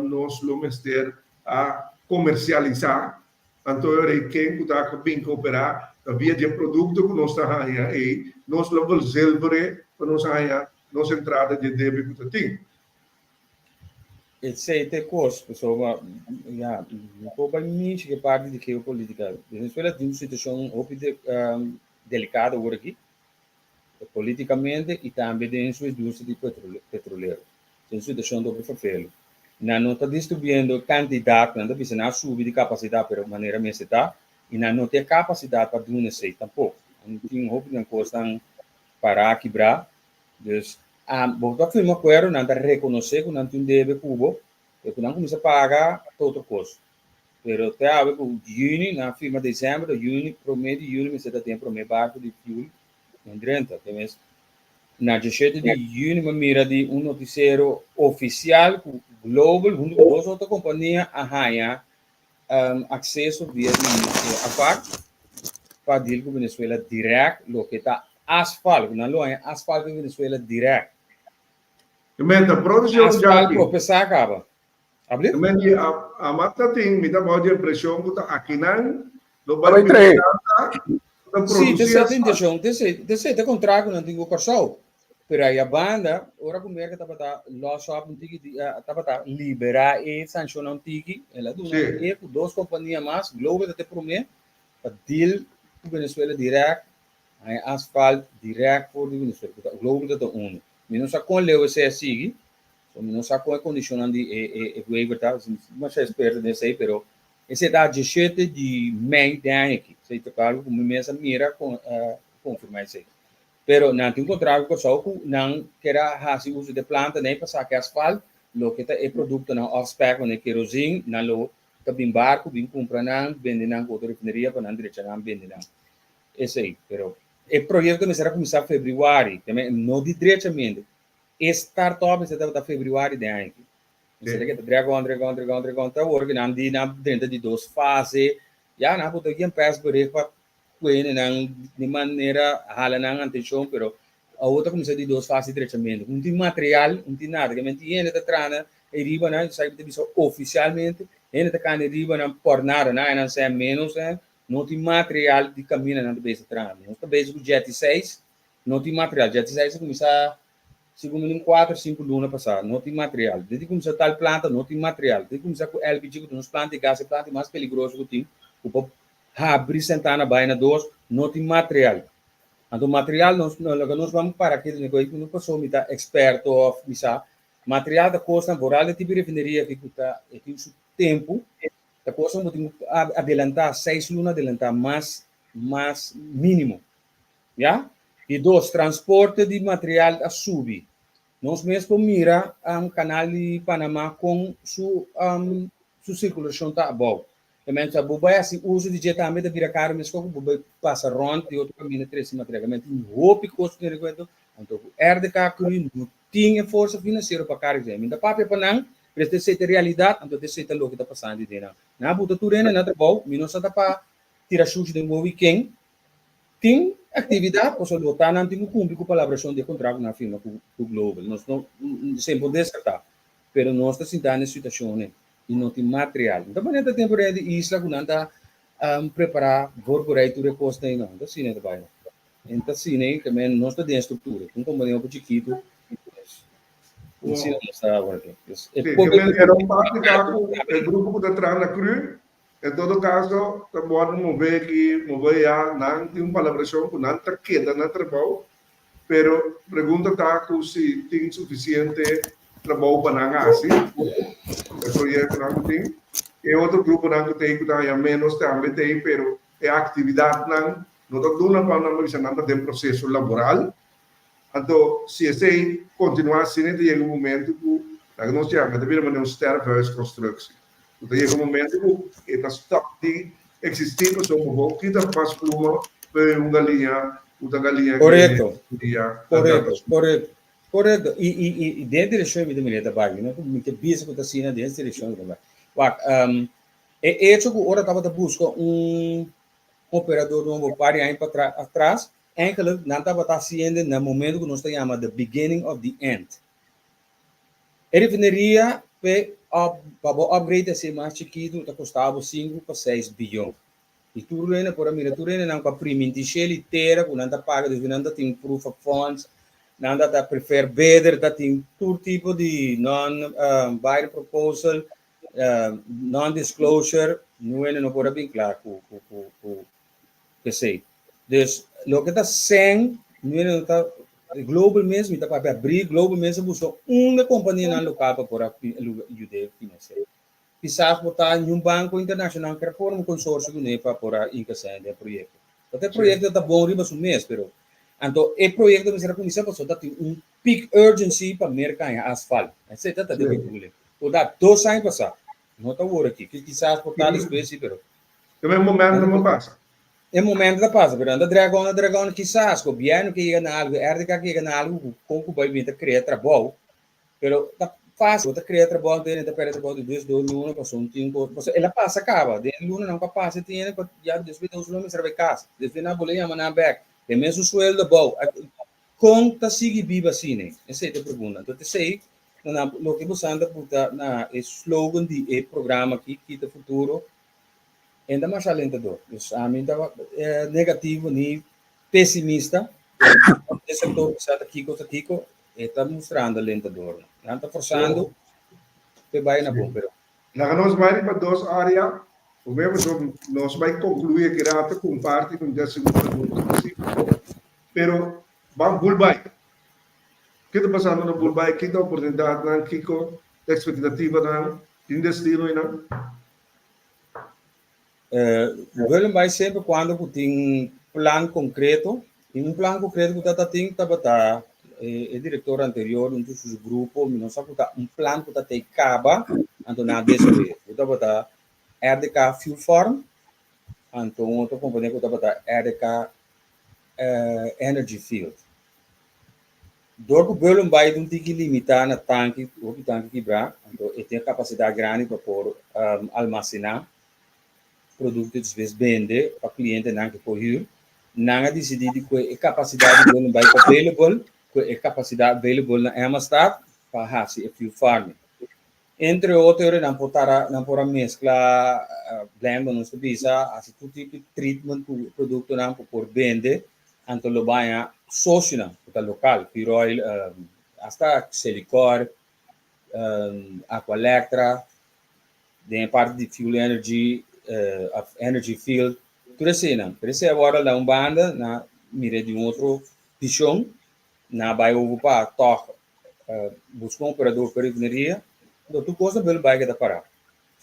nos lo mester a komersialisá Anto e ora ei ken ku ta bin kooperá ta via di e produkto ku nos ta haña ei, nos lo verzilver'é pa nos haña nos entrada di e debe ku ta tin. Esei ta e kos, pasobra ya, mi por bai mishi ku e parti di geopolitika. Venezuela tin un situashon hopi delikado awor aki. Politikamente y tambe den su industria di petrolero. Ta un situacion doble vervelu. Nan no ta distribuiendo e cantidad, nan ta bisa nan a subi di capacidad pero manera mester ta y nan no tin e capacidad pa duna esey tampoco. Nan tin hopi den cosnan para kibra. Dus bo ta firma acuerdo, nan ta reconoce cu nan tin un debe cu bo, pero cu nan cuminsa paga ta otro cos. Pero te awe cu juni, nan a firma december, juni, prome di juni mester ta den prome barco di fuel den drenta. Te mes na diesshete di juni mi mira di un noticiero oficial cu Global hunto cu dos otro compania a haya acceso via di AFAC pa deal cu Venezuela direct, loke ta asfalt, cu nan lo haya asfalt di Venezuela direct. Asfalt procesa caba. Abli? Men di a ta tin mi ta bao di impresion cu ta akinan lo bai trahe. Si, te sete intencion, te sete, te sete contrato nan tin cu Corsou. Pero aya banda, ora cu Merca tabata los op un tiki, tabata libera e sancionnan un tiki, el a duna e cu dos compania mas, Global ta te prome, pa deal cu Venezuela direct, haña asfalt direct for di Venezuela. Global ta ta uno. Mi no sa kon leu esei a sigui, so mi no sa kon e kondishonnan di e e e waiver ta, mi no masha eksperto den esei, pero esei ta diesshete di mei den aña aki. Esei ta algu ku mi mes a mira kon konfirmá esei. Pero nan tin un kontrato ku Kòrsou ku nan ker a hasi uso di e planta nei pa saka e asfalt, loke ta e produktonan off spec manera kerozin, nan lo ta bin barku bin kumpra nan, bende nan ku otro refineria pa nan drecha nan bende nan. Esei, pero e proyekto mester a kuminsá febrüari, no di drechamentu. E start up mester tabata febrüari den aña aki. Mester a keda drag on, drag on, drag on, drag on, te awor ku nan di nan drenta di dos fase, ya nan a buta yen persbericht pa Kuene nan di manera hala nan atenshon, pero awor ta kuminsá di dos fase drechamentu. Un tin material, un tin nada. Ke menti hende ta traha e riba nan, esaki mi ta bisa ofisialmente, hende ta kanda e riba nan por nada, nan nan sèn ménos sèn, no tin material di kaminda nan ta bezig traha. Nos ta bezig ku djèt i seis, no tin material. Djèt i seis a kuminsá segun mi un kuater, sinku luna pasá, no tin material. Desde kuminsá tal planta no tin material. Desde kuminsá ku LPG ku ta nos planta di gas, e planta mas peligroso ku tin, ku por Habri sentana bai na dos, no tin material. Anto material nos loke nos ban para ketu den koe no paso mi ta experto of mi sa. Material ta kosnan vooral den tipo refineria aki ku ta e tin su tempu, ta kosnan bo tin ku adelanta seis luna adelanta mas mas minimo. Ya. Di dos, transporte di material a subi. Nos mes por mira kanal di Panama kon su su sirkulashon ta abou. E mester bo bai hasi uso di dje tambe ta bira karu meskos ku bo bai pasa rònt di otro kaminda trese material. Kaminda tin hopi kos ku tene kuenta, anto ku RDK Cru no tin e forsa finansiero pa kari dje. Mi ta papia pa nan, pero esei ta e realidat, anto esei ta loke ta pasando den nan. Nan a buta tur hende na trabou, mi no sa ta pa tira shushi den wowo i ken tin aktividat, pasobra lo ta nan tin ku kumpli ku palabrashon di e kontrato ku nan a firma ku Global. Nos no sin por deskartá, pero nos ta sinta na e situashon ei. i no tin material. No ta manera ta temporada di isla ku nan ta prepará voorbereid tur e kosnan ei no. No ta asina ta bai no. En ta asina ei ke men nos ta den struktura. Un kompania hopi chikitu asina nos ta awor aki. Dus e Sí, poko ke men pero parte ta ku e grupo ku ta traha na cru, en todo kaso ta wòrdu move aki, move aya, nan tin un palabrashon ku nan ta keda na trabou Pero pregunta ta cu si tin suficiente trabou pa nan haci e proyectonan cu tin. E otro gruponan cu t'ey cu ta haña menos tambe t'ey, pero e actividadnan no ta duna pa nan bisa nan ta den proceso laboral. Anto si esey continua asina ta yega un momento cu laga nos yama ta bira manera un sterfhuisconstructie. Cu ta yega un momento cu e ta stop di existi pasobra bo bo kita mas pluma pa un galiña cu ta galiña ke Correcto, dia correcto, correcto, correcto. Y, y, y, y den direccion mi ta mira ta bai. Mi no mi ta bisa cu ta asina den direccion mi ta bai. Wak, um, e hecho cu ora tabata busca un operador nobo par di aña pa atras, eigenlijk nan tabata haciendo na momento cu nos ta yama the beginning of the end. E refineria p'e up pa bo upgrade esei mas chikitu ta kosta bo sinku pa seis biyon. I tur hende por a mira tur hendenan ku a priminti shel i tera ku nan ta paga despues nan ta tin proof of funds, nan ta ta prefer bidder, ta tin tur tipo di non binding proposal, non disclosure, niun hende no por a bin kla ku ku ku P'esei. Dus, loke ta sèn, mi no ta, Global mes, mi ta papia abrí, Global mes a buska un de kompanianan lokal pa por a yud'é finansiá. Kisas por ta niun banko internashonal ker forma un konsorsio kuné pa por a hinka sèn den e proyekto. Pasobra e proyekto ta bon riba su mes, pero anto e proyekto mester a kuminsá pasobra ta tin un peak urgency pa Merka haña asfalt. Esei ta ta den bedoeling. Por ta dos aña pasá, no ta awor aki. Kisas por ta despues si, pero E mes momento no pasa. E momento ta pasa, pero nan ta drag on, drag on, kisas gobierno ke yega na algo, RDK ke yega na algo ku kon ku bai bin ta krea trabou, pero ta fácil, bo ta krea trabou anto hende ta perde trabou di dos dos luna pasobra un tin kos, pasobra el a pasa kaba, den e lunanan ku a pasa tin hende ku ya despues di dos luna mester a bai kas, despues nan a bolbe yama nan bèk, den mesun sueldo abou, kon ta sigui biba asina? Esei ta e pregunta, anto t'esei na loke bo san ta buta na e slogan di e programa aki, Kita Futuro, E ta masha alentador. Dus ami no ta negativo ni pesimista, pero e sector ku sa ta kiko ta kiko, e ta mustrando alentador. Nan ta forsando p'e bai na bon, pero. Laga nos bai riba dos área. Promé pasobra nos bai konkluí aki rato ku un parti ku mi ta sigur pregunta spesífiko, pero ban bul bai. Ki ta pasando na Bulbaai? Ki ta oportunidatnan? Kiko ta ekspektativanan? Tin destino einan? Bullenbaai semper kuando ku tin plan konkreto, i un plan konkreto ku ta tin tabata e direktor anterior huntu ku su grupo, mi no sa ku ta un plan ku ta tei kaba, anto nan a desaroy'é, ku tabata RDK Fuel Farm, anto un otro kompania ku tabata RDK Energy Field. Dor ku Bullenbaai ta un tiki limitá na tanki, hopi tanki kibrá, anto e tin e kapasidat grandi pa por almasená produkto i despues bende pa klientenan ke por hür. Nan a disidí di kue e kapasidat di Bullenbaai available, kue e kapasidat available na Emmastad pa hasi e fuel farming. Entre otro ora nan por tara, nan por a meskla, blend, nos ta bisa, hasi tur tipo di treatment ku e produktonan pa por bende. Anto lo baña sosionan ku ta lokal, Piroil, asta Selikor, Aqualectra, den e parti di fuel energy, of energy field, tur eseinan. Pero esei awor a la un banda, nan mira di un otro vishon, nan a bai over pa tòg buska un operador pa refineria, anto tur kos na Bullenbaai keda pará.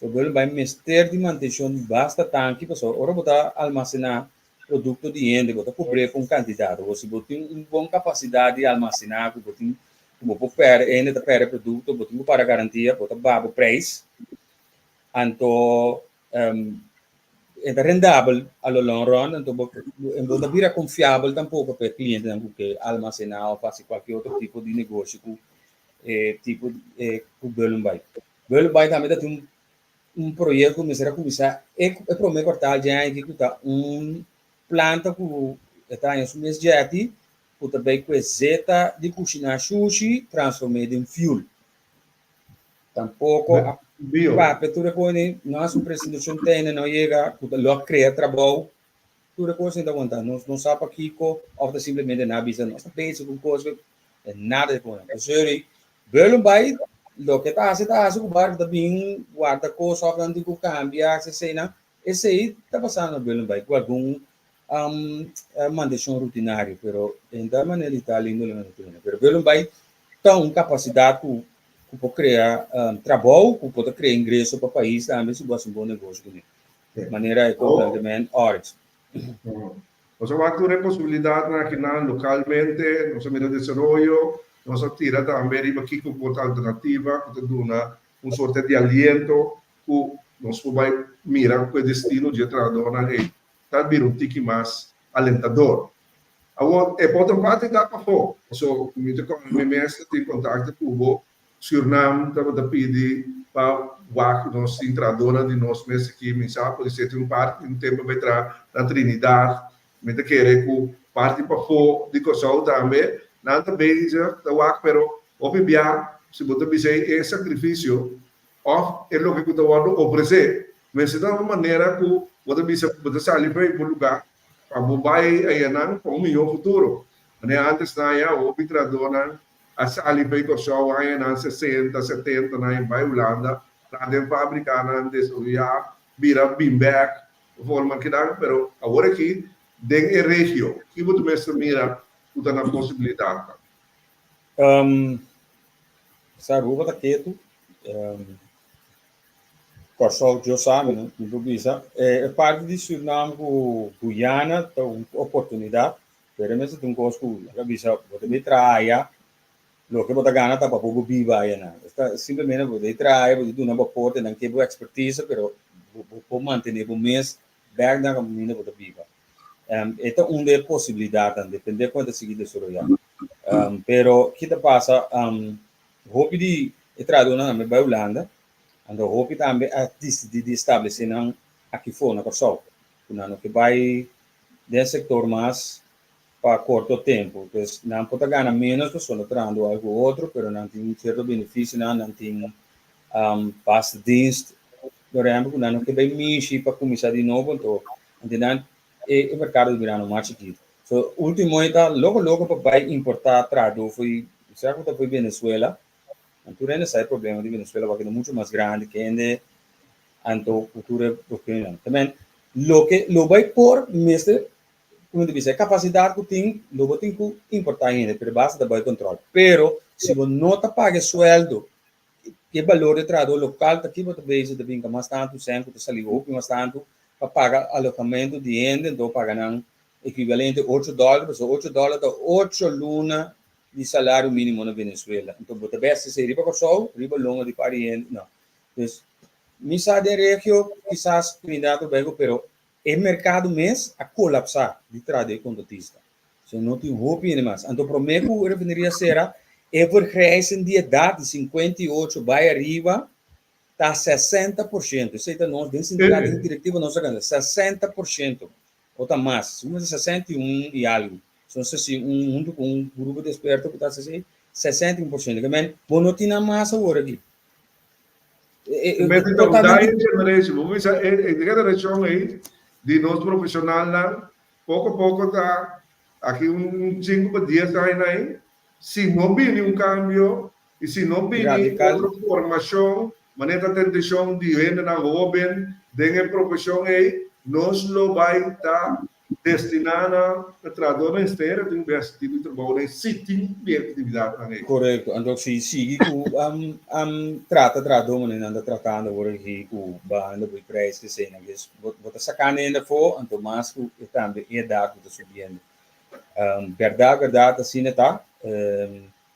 So Bullenbaai mester di mantenshon di basta tanki pasobra ora bo ta almasená produkto di hende bo ta kubr'é ku un kantidat. Awor si bo tin un bon kapasidat di almasená ku bo tin ku bo por pèrdè e hende ta pèrdè produkto bo tin ku para garantia bo ta baha bo preis anto e ta rendabel a lo long run anto bo bo ta bira konfiabel tampoko pa e klientenan ku ke almasená òf hasi kualke otro tipo di negoshi ku e tipo ku Bullenbaai. Bullenbaai tambe ta tin un un proyekto ku mester a kuminsá e e promé kwartal dje aña aki ku ta un planta ku e ta haña su mes djèti ku ta bai ku e zeta di kushiná shushi transform'é den fuel. Tampoko a Bio. papia tur e kos ei, no hasi un presentashon tene no yega ku ta lo a krea trabou, tur e kos ei ta wanta. Nos no sa pakiko òf ta simplemente nan a bisa nos ta bezig ku kos ku nada di pone. Sorry, Bullenbaai loke ta hasi ta hasi ku barku ta bin warda kos òf nan tin ku kambia eseinan. Esei ta pasando na Bullenbaai ku algun mantenshon rutinario pero den tal manera di tal índole no ta tene. Pero Bullenbaai ta un kapasidat ku ku por krea trabou, ku por ta krea ingreso pa pais tambe si bo hasi un bon negoshi kuné. Manera e kobrantament Oryx. Nos a wak tur e posibilidatnan akinan lokalmente, nos a mira desaroyo, nos a tira tambe riba kiko por ta alternativa ku ta duna un sorte di aliento ku nos por bai mira ku e destino dje trahadornan ei ta bira un tiki mas alentador. Awor e por otro parti ta pafó, paso mi ta kòrda mi mes ta tin kontakto ku bo Surnam tabata pidi pa wak nos tin trahadornan di nos mes aki. Mi sa podisé tin un parti tin un tempu bai traha na Trinidad. Mi ta kere ku parti pafó di Kòrsou tambe nan ta bezig ta wak pero hopi bia si bo ta bisa e sakrifisio òf e loke ku ta wòrdu ofresé mester ta un manera ku bo ta bisa bo ta sali for bo lugá pa bo bai ayanan pa un mihó futuro. Manera antes nan ya hopi trahadornan A sali fei Kòrsou añanan sesenta, setenta nan e bai Hulanda traha den fabrikanan desaroyá bira bin bèk forma kinan pero awor aki den e regio ki bo ta mester mira ku ta nan posibilidatnan? Sa Aruba ta ketu Kòrsou Dios sa mi no por bisa e parti di Surinam ku Guyana ta un oportunidat Pero e mester ta un kos ku laga bisa bo ta bay traha aya, loke bo ta gana ta pa bo biba aya nan. Esta simplemente bo ta bay traha aya, bo ta duna bo aporte, nan ke bo ekspertise, pero bo por mantene bo mes bek na kaminda bo ta biba. E ta un di e posibilidatnan, depende kon e ta sigui desaroyá. Pero ki ta pasa, hopi di e trahadónan tambe bai Hulanda, anto hopi tambe a disidí di establesé nan aki for na Kòrsou, ku nan no ke bai den sector mas pa corto tempo. Pues nan por ta gana menos pasobra nan ta trahando algo otro, pero nan tin cierto beneficionan, nan tin vaste dienst, por ehempel, cu nan no ke bay mishi pa cuminsa di nobo, anto nan e mercado ta birando mas chikito. So ultimo e ta loco loco pa bay importa trahador fo'i, sea cu ta fo'i Venezuela, nan tur hende sa e problema di Venezuela wak ta mucho mas grandi kende Anto ku tur e cuestionnan. Tamen loke lo bai por mester Como te bisa, e capacidad cu tin, lo bo tin cu importa hende, pero basta ta boy control. Pero, si bo no ta paga e sueldo, e balor di e trahador local ta kibo ta bezig ta binca mas tanto cen cu ta sali hopi mas tanto pa paga alojamento di hende, enton paga nan equivalente ocho dollar, pasobra ocho dollar ta ocho luna di salario minimo na Venezuela. Enton bo ta besti esey riba Corsou, riba longa di par di hende, no. Dus, mi sa den regio kisas Trinidad Tobago, pero E merkado mes a kolapsá di tras di e kontratista. So no tin hopi hende mas. Anto promé ku e refineria sera, e vergrijzing di edat di 58 bai ariba ta 60%. Esei ta nos den sindikato, den direktiva nos a gana 60% o ta mas. Segun mi ta 61 i algu. So nos ta hasi un huntu ku un grupo di eksperto ku ta hasi esei, 61%. Ke men bo no tin nan mas awor aki. Mester ta un dying generation. Bo bisa e generashon ei di nos profeshonalnan poko poko ta aki un sinku pa dies aña ei si no bini un kambio i si no bini otro formashon manera ta tentashon di hendenan hoben den e profeshon ei nos lo bai ta Destiná na e trahadónan estera tin bes tipo di trabounan si tin di e aktividatnan ei. Korekto. Anto si sigui ku trata trahadó manera nan ta tratando awor aki ku bahando bo e prijs ke eseinan kes bo ta sakando hende afó anto mas ku e tambe e edat ku ta subiendo. Bèrdat bèrdat asina ta.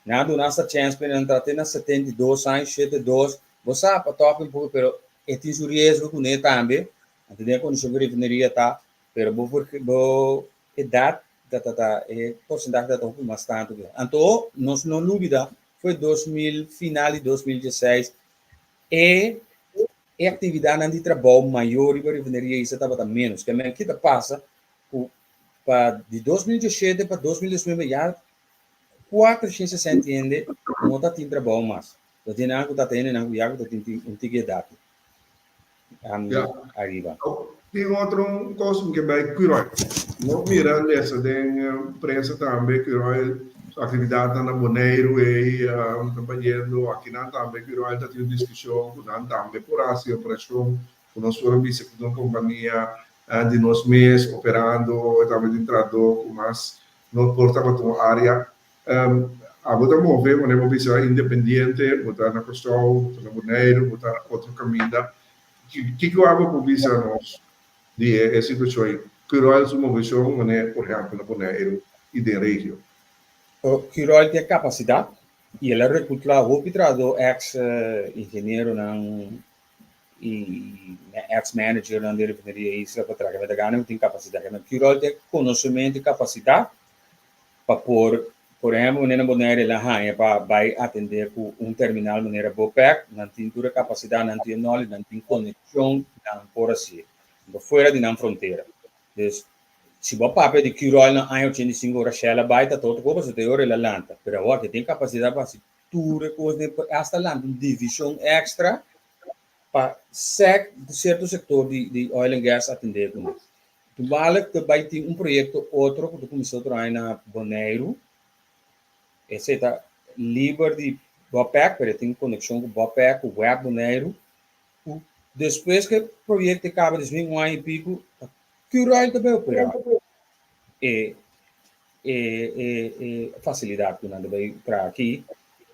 Nan a duna asta chèns pa nan trata te na 72 aña, 72, bo sa pa tòg un poko pero e tin su riesgo kuné tambe. Anto den e kondishon ku refineria ta Pero bo por bo edad ta ta ta e porcentahe ta ta hopi mas tantu ke. Anto nos no lubida foi 2000 final di 2016 e e actividadnan di trabou mayor riba refineria isa tabata menos. Ke men kita pasa ku pa di 2017 pa 2019 ya 460 hende no ta tin trabou mas. Ta tin nan ku ta tene nan ku ya ku ta tin un tiki edad. Ya. Ariba. Tin otro kos mi ke bai Curoil. No mira lesa den prensa tambe Curoil su aktividatnan na Boneiru ei ta bayendo. Akinan tambe Curoil ta tin un diskushon ku nan tambe por hasi operashon ku nos por a bisa ku ta un kompania di nos mes operando e tambe tin trahadó ku mas no por tabata un área. Abo ta move manera bo bisa independiente, bo ta na Kòrsou, bo ta na Boneiru, bo ta otro kaminda. Kiko abo por bisa nos di e situashon ei? Curoil su moveshon manera por ehèmpel na Boneiru i den regio? Curoil tin e kapasidat i el a rekrutá hopi trahadó eks ingenieronan i eks managernan di refineria Isla pa traha. Mester gana ku tin kapasidat. Curoil tin e konosementu i kapasidat pa por, por ehempel manera na Bonaire el a haña pa bai atendé ku un terminal manera Bopec, nan tin tur e kapasidat, nan tin e knowledge, nan tin konekshon, nan por hasié, bo fuera di nan frontera. Dus, si bo a papia di Curoil na aña 85 ora Shell a bai ta ta otro kos pasobra te ora el a lanta, pero awor ke tin kapasidat pa hasi tur e kos den, hasta lanta un divishon extra pa sek sierto sektor di di oil and gas atendé kuné. Toevallig ta bai tin un proyekto otro ku ta kuminsá otro aña na Boneiru. Esei ta liber di Bopec, pero e tin konekshon ku Bopec, ku Web Boneiru. Ku despues ku e proyekto e kaba, despues di un aña i piku, ta Curoil ta bai operá e e e e fasilidat ku nan ta bai traha aki,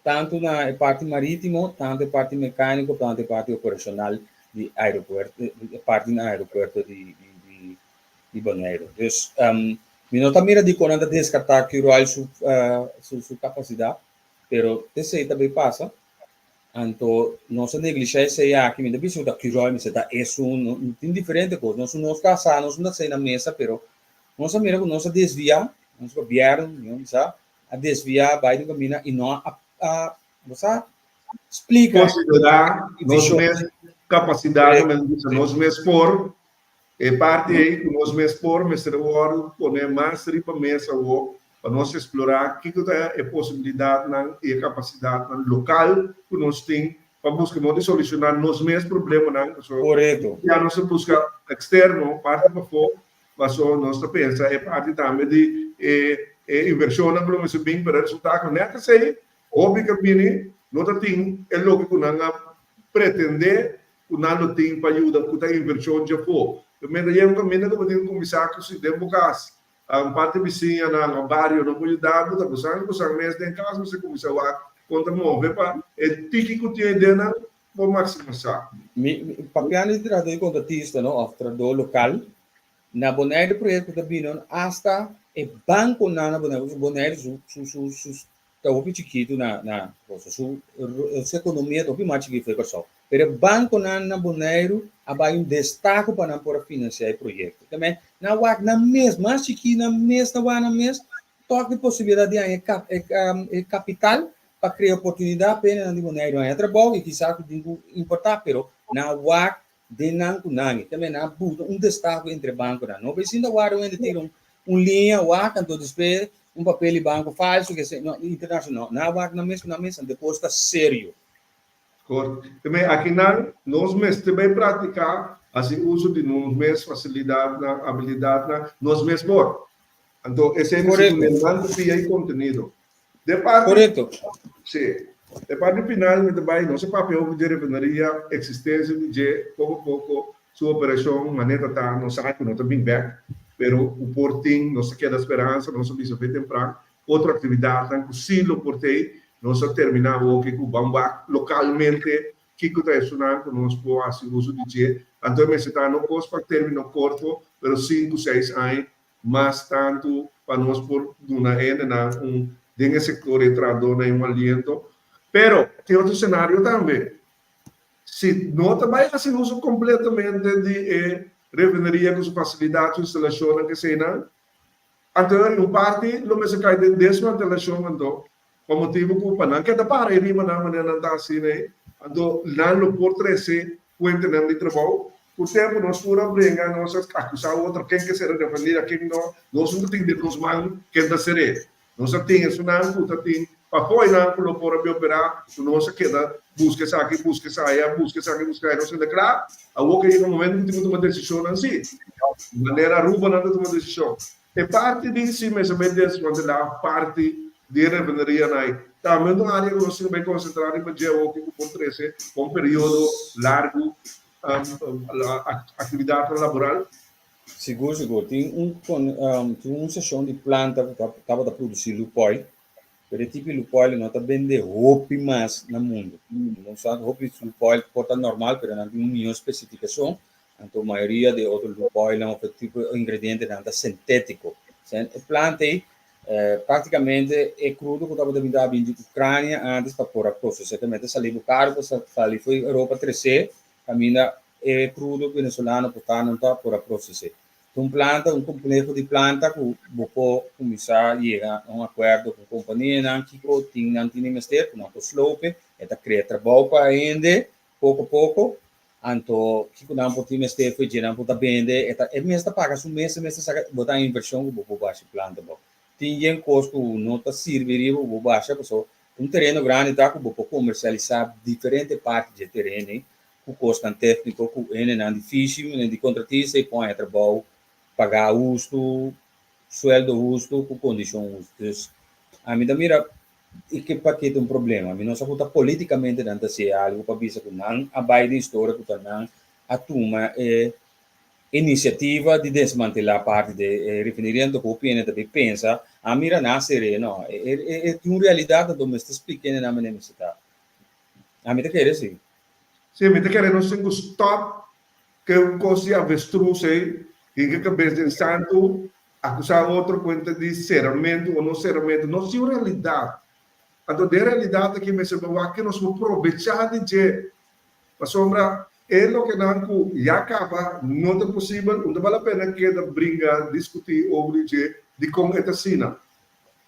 tantu na e parti marítimo, tantu e parti mekániko, tantu e parti operashonal di aeropuerto, e parti na aeropuerto di di di Boneiru. Dus mi no ta mira dikon nan ta deskartá Curoil su su su kapasidat, pero esei ta bai pasa. Anto nos a neglishá esei aki, mi ta bisa ku ta Curoil mester ta esun, tin diferente kos, nos nos ta sa, nos no ta sei na mesa, pero nos a mira ku nos a desviá, nos gobièrnu, mi a bisa, a desviá bai di un kaminda i no a a bo sa splika Konsiderá nos mes kapasidat, nos mes por, e parti ei ku nos mes por mester wòrdu pone mas riba mesa awor pa nos eksplorá kiko ta e posibilidatnan i e kapasidatnan lokal ku nos tin pa buska modo di solushoná nos mes problemanan, pasobra Korekto. ya nos ta buska eksterno, parti pafó, Paso nos ta pensa e parti tambe di e e inversionnan ku lo mester bin, pero e resulta ku nèt esei hopi ku a bini no ta tin e loke ku nan a pretende ku nan lo tin pa yuda ku ta inversion djafó. Pero mientras yega un kaminda ku bo tin ku kuminsá ku si den bo kas. Un parti bisiñanan òf bario no por yuda bo, ta bosan i bosan mes den kas mester kuminsá wak kon ta move pa e tiki ku tin ei den nan por maksimisá. Mi papiando di trahadó i kontratista no òf trahadó lokal, na Bonaire proyekto ta bini asta e bankonan na Bonaire, pasobra Bonaire su su su su ta hopi chikitu na na cosa su su ekonomia ta hopi mas chikitu for Kòrsou. Pero e bankonan na Boneiru a bai un destaho pa nan por a finansiá e proyekto. Te men nan wak nan mes, mas chikí nan mes ta wak nan mes, tòg di posibilidat di haña e kap e e kapital pa krea oportunidat pa hendenan di Boneiru haña trabou i kisas ku tin ku importá, pero nan wak den nan ku nan. Te men nan a buta un destaho entre bankonan. No bay sinta wak un hende tira un un liña wak anto despues un papel di banko falso ke no internashonal. Nan a wak nan mes ku nan mes anto e kos ta serio. Kort. Te akinan nos mester bai praktiká hasi uso di nos mes fasilidatnan, abilidatnan, nos mes por. Anto esei mester Korekto. duna nan pia i kontenido. De parti, Korekto. sí. De parti final mi ta bai, nos a papia hopi dje refineria, eksistensia di dje, poko poko su operashon manera ta ta, nos sa ku no ta bin bèk, pero ku por tin, nos ta keda speransa, nos a bisa fe tempran, Otro actividadnan cu si lo por tey, nos a termina awoki cu ban wak localmente kico ta esunnan cu nos por haci uso di dje. Anto e mester ta no cos pa termino corto, pero cinco, seis aña mas tanto pa nos por duna hendenan un den e sector e trahadornan un aliento. Pero tin otro scenario tambe. Si no ta bay haci uso completamente di e refineria cu su facilidad, su instalacionnan, keseynan, Anto un parti lo mester kai den desmantelashon anto, pa motibu ku pa nan keda para e riba nan manera nan ta hasi ei, anto nan lo por trese fuentenan di trabou. Ku tempu nos tur a bringa, nos a akusá otro ken ke sera defendí a ken no, nos no ta tin den nos man ken ta ser'é. Nos a tin esunnan ku ta tin pafó einan ku lo por a bin operá, ku nos a keda buska esaki, buska esaya, buska esaki, buska esaya, nos a keda kla. Awor ke yega momento ku tin ku tuma desishonnan si. Manera Aruba nan ta tuma desishon. E parti di si mester bai desmantelá parti di e refinerianan ei. Tambe un área ku nos tin ku bai konsentrá riba dje awor ku por trese pa un periodo largu aktividatnan laboral. Sigur sigur. Tin un tin un seshon di planta ku tabata produsí lupoil, pero e tipo di lupoil no ta bende hopi mas na mundu. Nos sa hopi lupoil por ta normal, pero nan tin un mihó spesifikashon, anto mayoria di e otro lupoilnan òf e tipo ingredientenan ta sintétiko. E planta ei práktikamente e krudo ku tabata bin ta bin di Ukrania antes pa por a prosesá, ta mester sali bo karu pa sali for Europa tresé Kaminda e krudo venezolano por ta nan ta por a proses'é. Ta un planta, un kompleho di planta ku bo por kuminsá yega na un akuerdo ku kompanianan kiko tin nan tin di mester ku nan por slope, e ta krea trabou pa hende poko poko, anto kiko nan por tin mester for dje nan por ta bende, e ta e mes ta paga su mes, e mes ta saka, bo ta invershon ku bo por basha e planta abou. Tin yen kos ku no ta sirbi riba ku bo basha pasobra Un tereno grandi ta ku bo por komersialisá diferente parti dje tereno ei ku kosnan tékniko ku hendenan difísil, hende di kontratista i por haña trabou pagá hustu, sueldo hustu ku kondishon hustu. Dus ami ta mira i ke pakete un problema. Mi no sa ku ta polítikamente nan ta hasi algu pa bisa ku nan a bai den historia ku ta nan a tuma e Inisiativa di desmantelá parti di e refineria anto ku hopi hende ta bin pensa, a mira nan a ser'é. No, e tin un realidat anto mester splika hende nan manera mester ta. Ami ta kere si. Sí, mi ta kere nos tin ku stòp ku e un kos di avestruz ei, hinka kabes den santu, akusá otro kuenta di seramentu o no seramentu. Nos tin un realidat. Anto den realidat aki mester bo wak ke nos por probechá di dje. Pasobra e lokenan ku ya kaba no ta posibel, un ta bal la pena keda bringa, diskutí over di dje, dikon e ta asina.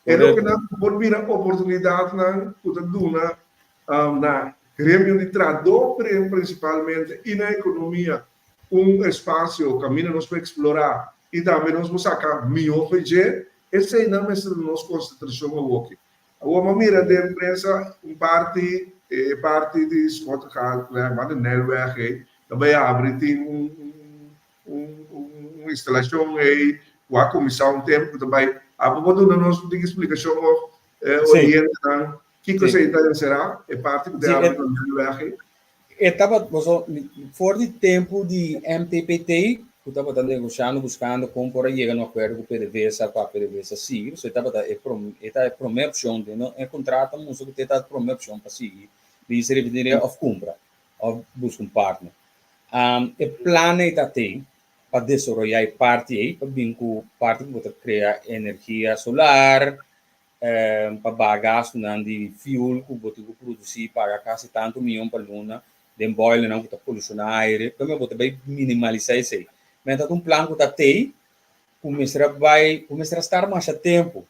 E lokenan ku por bira oportunidatnan ku ta duna na gremio di trahadó prinsipalmente i na ekonomia un espasio kaminda nos por eksplorá i tambe nos por saka mihó for dje, eseinan mester ta nos konsentrashon awoki. Awor mi a mira den prensa un parti, e parti di Schottegatweg, Van den Nijlweg ei, ta bai abri tin un un un instalashon ei ku a kuminsá un tempu ku ta bai. Abo por duna nos un tiki splikashon òf orientenan kiko esei ta enserá, e parti ku ta abri Van den Nijlweg ei? E tabata, for di tempu di MTPT. ku tabata negoshando buskando kon por a yega na un akuerdo ku PDVSA pa PDVSA sigui, pasobra e tabata e prome e ta e prome opshon den e kontrato a mustra ku e ta e prome opshon pa sigui lisa refineria òf kumpra òf buska un partner. E plan ei ta tin pa desaroyá e parti ei pa bin ku parti ku bo ta krea energia solar, pa baha gastunan di fuel ku bo tin ku produsí, paga kasi tantu mion pa luna den boilernan ku ta polushoná aire. Promé bo ta bai minimalisá esei. Men ta un plan ku ta tei ku mester a bai, ku mester a star masha tempu.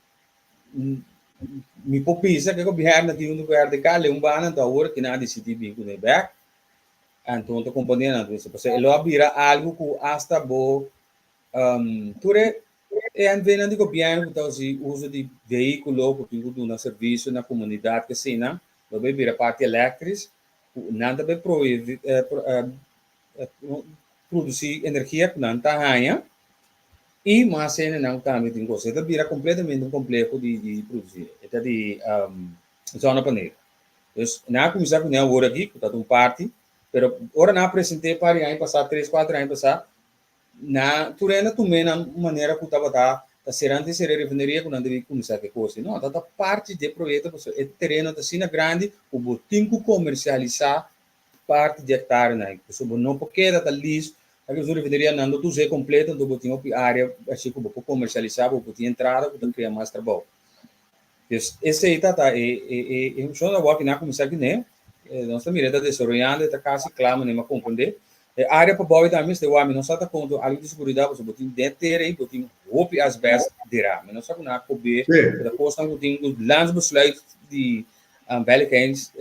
Mi por bisa ku e gobièrnu tin un gobièrnu di kale un banda, anto awor kinan a disidí bin kuné bèk. Anto ta kompanianan ta bisa pasobra e lo a bira algu ku asta bo tur e e NVnan di gobièrnu ku ta hasi uso di vehíkulo ku tin ku duna servisio na komunidat ke asina lo bai bira parti elektris ku nan ta bai produsí energia ku nan ta haña i mas hendenan ku tambe tin kos. E ta bira kompletamente un kompleho di produsí. E ta di zonnepaneel. Dus nan a kuminsá kuné awor aki, ku ta un parti, pero ora nan a present'é par di aña pasá, tres, kuater aña pasá, nan tur hende a tum'é na un manera ku tabata ta sera antes sera e refineria ku nan debí kuminsá ku e kos. No, tabata parti di e proyekto pasobra e tereno ta asina grandi ku bo tin ku komersialisá parti di hektarenan. Pasobra bo no por keda ta lis, aki su refineria nan no ta us'é kompleto, anto bo tin hopi área así ku bo por komersialisá, bo por tin entrada ku ta krea mas trabou. Dus esei ta ta e e e e funcion awor ki nan a cuminsa guinea, nos ta mira e ta desaroyando, e ta casi cla manera mi a comprende. E area pa bou tambe mester wak, mi no sa ta con tur algo di seguridad pasobra bo tin den tera ei bo tin hopi asbest dera. Mi no sa cu nan a cobe, cu ta cosnan cu tin cu landsbesluit di veiligheids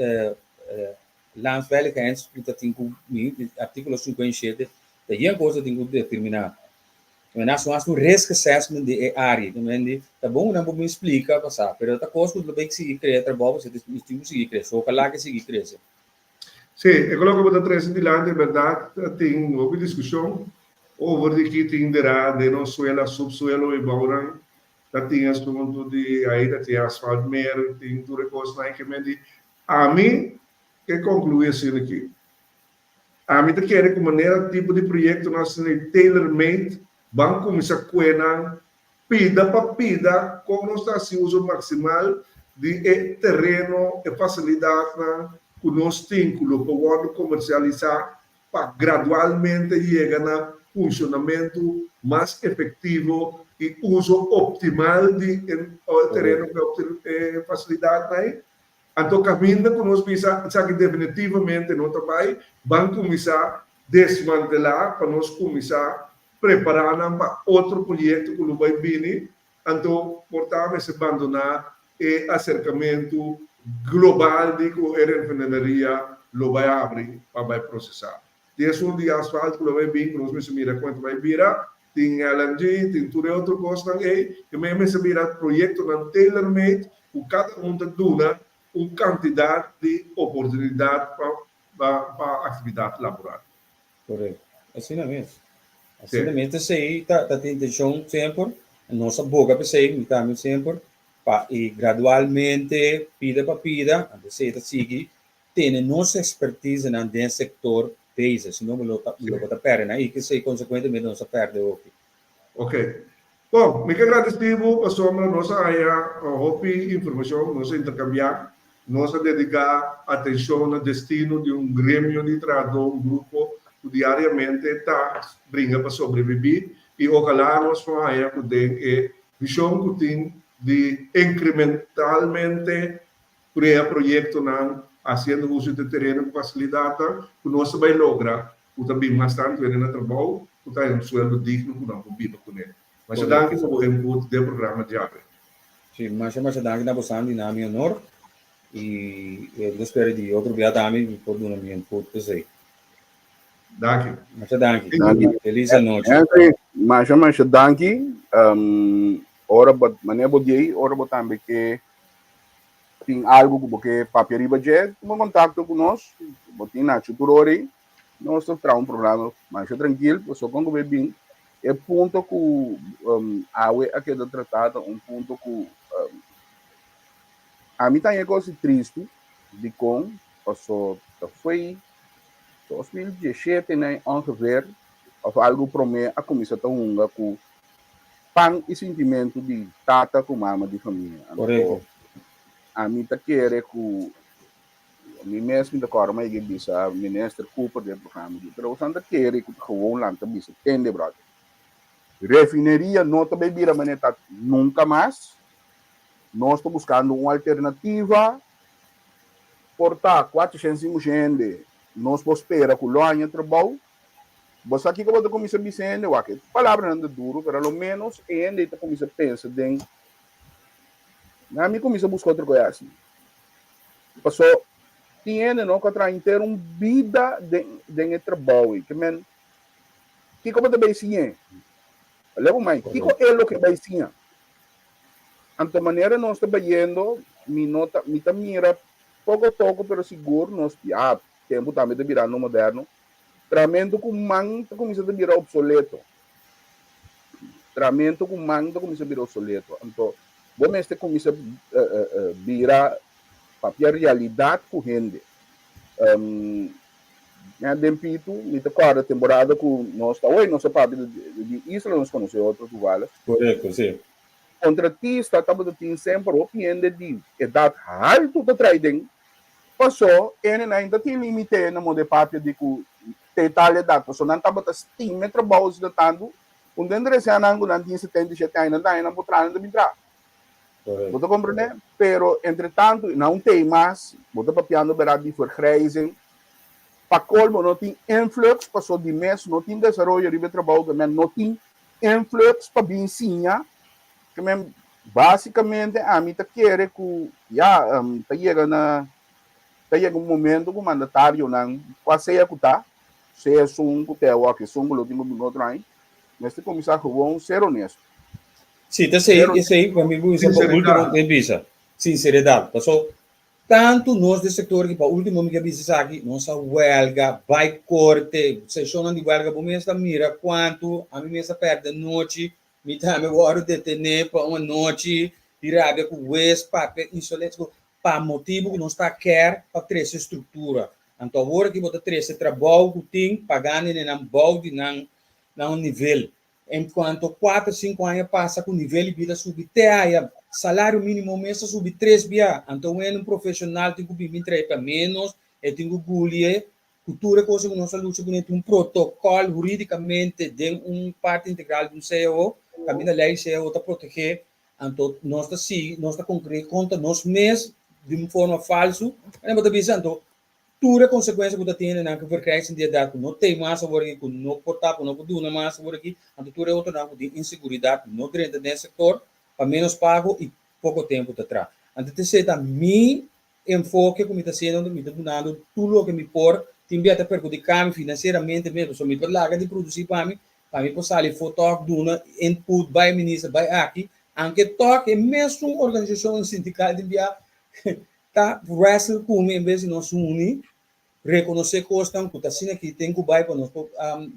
Landsveiligheids ku ta tin ku mi artíkulo 57 ta yen kos ta tin ku determiná. Men a hasi un risk assessment di e área. Ke men di ta bon ku nan por bin splika pasá, pero ta kos ku lo bay sigui krea trabou pasobra nos tin ku sigui krese. Ojalá ke sigui krese. Sí, e ku loke bo ta trese dilanti e bèrdat tin hopi diskushon over di ki tin derá den nos suela, subsuelo i bounan ta tin asuntu di ai ta tin asfalt mer, tin tur e kosnan ei ke men di Ami ke konkluí asina aki, Ami ta kere ku manera tipo di proyektonan asina ei tailor made ban kuminsá kue nan pida pa pida kon nos ta hasi uso maksimal di e tereno, e fasilidatnan ku nos tin ku lo por wòrdu komersialisá pa gradualmente yega na funshonamentu mas efektivo i uso optimal di e tereno ku e fasilidatnan ei. Anto kaminda ku nos bisa esaki definitivamente no ta bai, ban kuminsá desmantelá pa nos kuminsá prepará nan pa otro proyekto ku lo bai bini. Anto por ta mester bandoná e aserkamentu global di ku e refineria lo bai habri pa bai prosesá. Tin esun di asfalt ku lo bai bin ku nos mester mira kon e ta bai bira, tin LNG, tin tur e otro kosnan ei, e mei mester bira proyektonan tailor made ku kada un ta duna un kantidat di oportunidat pa pa aktividat laboral. Korekto. Asina mes. Asina mes. Esei ta ta intenshon semper. Nos a boga p'esei, mi tambe semper, pa e gradualmente, pida pa pida, anto esei ta sigui tene nos expertisenan den sector bezig, sino bo lo ta lo bo ta perde nan y kesey consecuentemente nos a perde hopi. Ok. Bon, mi ke gradisí bo pasobra nos a haña hopi informashon, nos a interkambiá, nos a dediká atenshon na destino di un gremio di trahadó, un grupo ku diariamente ta bringa pa sobrebibí i ojalá nos por haña ku den e vishon ku tin di inkrementalmente Crea proyectonan haciendo uso di tereno cu facilidadnan cu nos ta bay logra cu ta bin mas tanto hende na trabou cu ta haya un sueldo digno cu nan por biba cune. Masha danki pa bo input den programa djawe. Si, masha masha danki na bosan di na mi honor y mi ta spera di otro bia tambe mi por duna mi input p'esey. Danki. Masha danki. Danki. Feliz anochi. Henry, masha masha danki. Ora bo, manera bo di ei, ora bo tambe ke tin algu ku bo ke papia riba dje, tuma kontakto ku nos. Bo tin Nacho tur ora ei. Nos ta traha un programa masha trankil, pasobra kon ku bo bin e punto ku awe a keda tratá ta un punto ku ami ta haña kos di tristu dikon, pasobra ta foi 2017 na ongeveer. òf algu promé a kuminsá ta hunga ku pan i sintimentu di tata ku mama di famia. Anto ami ta kere ku mi mes mi ta kòrda mi a yega bisa Minister Cooper den programa di, pero boso ta kere ku ta gewoon lanta bisa tende bròder. Refineria no ta bay bira manera ta nunca mas. Nos ta buscando un alternativa. Por ta 405 hende nos por spera cu lo haña trabou. Bo sa kico bo ta cuminsa bisa hende? Wak, e palabranan ta duro, pero a lo menos e hende ta cuminsa pensa den, Na mi cuminsa busca otro coe haci. Paso tin hende no cu a traha henter un bida den e trabou ey. Ke men Kiko bo ta bay siñ'é? Leba mai, kiko e loke bay siña? Anto manera nos ta bayendo, mi no ta, mi ta mira poko poko pero sigur nos, ya, tempu tambe ta birando moderno, trahamentu ku man ta kuminsá ta bira obsoleto. Trahamentu ku man ta kuminsá bira obsoleto. Anto bo mester kuminsá bira papia realidat ku hende. Ña den pitu, mi ta kòrda temporada ku nos ta, oye, nos a papia di isla, nos konosé otro toevallig. Korekto, si. Kontratista tabata tin semper hopi hende di edat haltu ta trai den, pasó ene nan ta tin limite na moda e papia di ku te tal edat, pasó nan tabata stima e trabou asina tantu, un den trese añanan ku nan tin 77 aña, nan ta haña nan por traha, nan ta bin traha. Bo ta comprende? Pero entre tanto, na un tei mas, bo ta papiando berdad di vergrijzing. Pa colmo no tin influx, paso di mes no tin desaroyo riba e trabou, ke men no tin influx pa bin siña. Ke men basicamente ami ta kere ku ya ta yega na ta yega un momento ku mandatarionan, kua sea ku ta, sea esun ku te awor, esun ku lo tin ku bin otro aña, mester kuminsá gewoon ser honesto. Sí, ta esei, esei pa mi bisa pa último mi bisa, sinseridad. Paso tantu nos den sektor aki pa último mi ke bisa esaki, nos a wèlga, bai korte, seshonnan di wèlga, bo mes ta mira kuantu ami mes a pèrdè nochi, mi tambe wòrdu detené pa un anochi di rabia ku wes, papia insolente, pa motibu ku nos ta kèr pa trese struktura. Anto awor aki bo ta trese trabou ku tin pagando nan bou di nan nan nivel. En cuanto cuater, cinco aña pasa cu nivel di bida subi te haya salario minimo mes a subi tres bia. Anto wen un profesional tin cu bin bin trae pa menos, e tin cu gulie cu tur e cosa cu nos a lucha cune, tin un protocol huridicamente den un parte integral di un cao, caminda ley cao ta protege, anto nos ta sigui, nos ta concurri contra nos mes di un forma falso, bo ta bisa anto Tur e konsekuensia ku ta tene nan ku verkrijsing di edat ku no tei mas awor aki, ku no por tapa, no por duna mas awor aki, anto tur e otronan ku tin inseguridat no drenta den e sektor pa ménos pago i poko tempu ta traha. Anto t'esei ta mi enfoke ku mi ta hasiendo, mi ta dunando tur loke mi por, tin bia ta perhudiká mi finansieramente mes, pasobra mi por laga di produsí pa mi, pa mi por sali afó tòg duna input bai minister, bai aki, anke tòg e mesun organisashon sindikal tin bia Ta wrestle ku mi en bes di nos uni, rekonosé kosnan ku ta asina ki ten ku bai pa nos por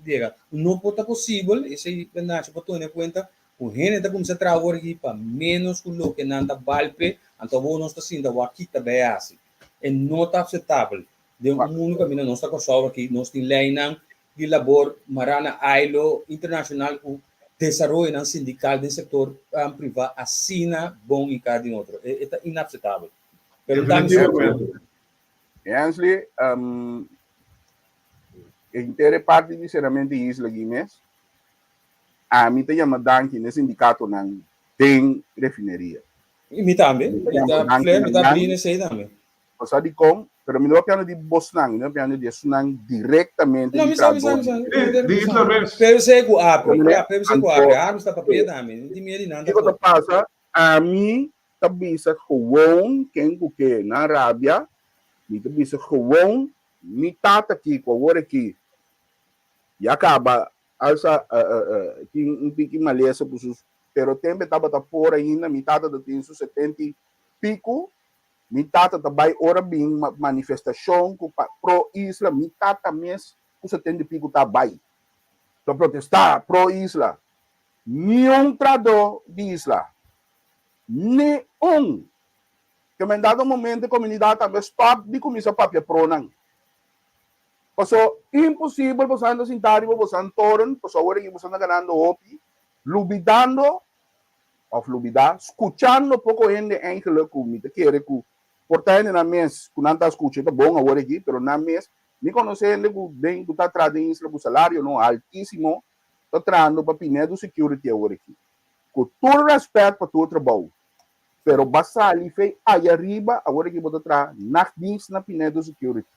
yega. No por ta posibel, esei Nacho por tene kuenta, ku hende ta kuminsá traha awor aki pa ménos ku loke nan ta bal p'e, anto awor nos ta sinta wak kita bai hasi. E no ta aseptabel. Den un mundu kaminda nos ta Kòrsou aki, nos tin leinan di labor mará na ILO internashonal ku desaroyonan sindikal den sektor privá asina bon i kar di otro. E ta inapsetabel. Pero ta mi Definitivamente. Hensley, e henter e parti di seramente Isla Guimes, ami ta yama danki n'e sindikatonan den refineria. I mi tambe. Mi ta fler, mi ta abrí n'esei tambe. Bo sa dikon? Pero mi no papiando di bosnan, mi no papiando di esunnan direktamente di trahador. Di Isla mes. PwC ku APRI. Ya, PwC ku APRI. Harm sta papia tambe. No tin miedu di nan Kiko ta pasa? Ami ta bisa gewoon ken ku ke nan rabia, mi ta bisa gewoon mi tata kiko awor aki ya kaba alsa tin un tiki malesa ku su pero tempe tabata por ainda mi tata ta tin su 70 i piku. Mi tata ta bai ora bin manifestacion cu pa pro isla, mi tata mes cu 70 y pico ta bai ta protesta pro isla. Niun trahador di isla, ni un. Ke men dado momento e comunidad tambe stop di cuminsa papia pro nan. Paso imposibel boso ta sinta riba boso toren, paso awor aki boso ta ganando hopi, lubidando of lubida, scuchando poco hende eigenlijk cu mi ta kere cu por ta hende nan mes cu nan ta scucha ta bon awor aki, pero nan mes, mi conoce hende cu den cu ta traha den isla cu salario no altisimo ta trahando pa Pinedo Security awor aki. Cu tur respet pa tur trabou, Pero ba sali fei aya riba, awor aki bo ta traha nachtdienst na Pinedo Security.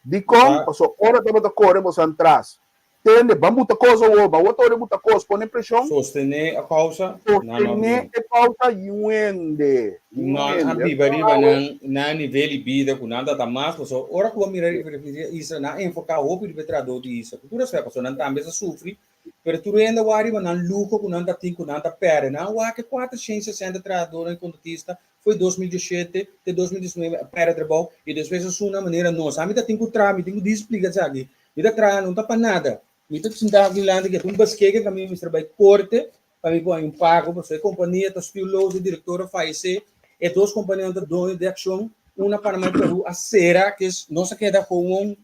Dikon? Paso ora tabata kore bosan tras. Tende, ban buta kos awor, ban wak ora buta kos, pone preshon. Sostené e kousa, nan no a Sostené e kousa, yuende, Nan a yuende. biba riba nan nan nivel di bida ku nan ta ta mas, paso ora ku bo mira riba Isla, nan a enfoká hopi riba e trahadó di Isla, ku tur esei, paso nan tambe sa sufri Pero tur hende wak riba nan luho ku nan ta tin ku nan ta pèrdè. Nan wak e 460 trahadónan i kontratista foi 2017 te 2019 a pèrdè trabou i despues a suna manera nos. Ami ta tin ku traha, mi tin ku displica esaki. Mi ta traha no ta pa nada. Mi ta sinta aki dilanti ke ta un baskeke ku ami mester bai korte pa mi por haña un pago pasobra e kompania ta stuurloos, e direktor a fayesé, e dos kompanianan ta doño di akshon, un na Panama i Peru a sera, kes nos a keda gewoon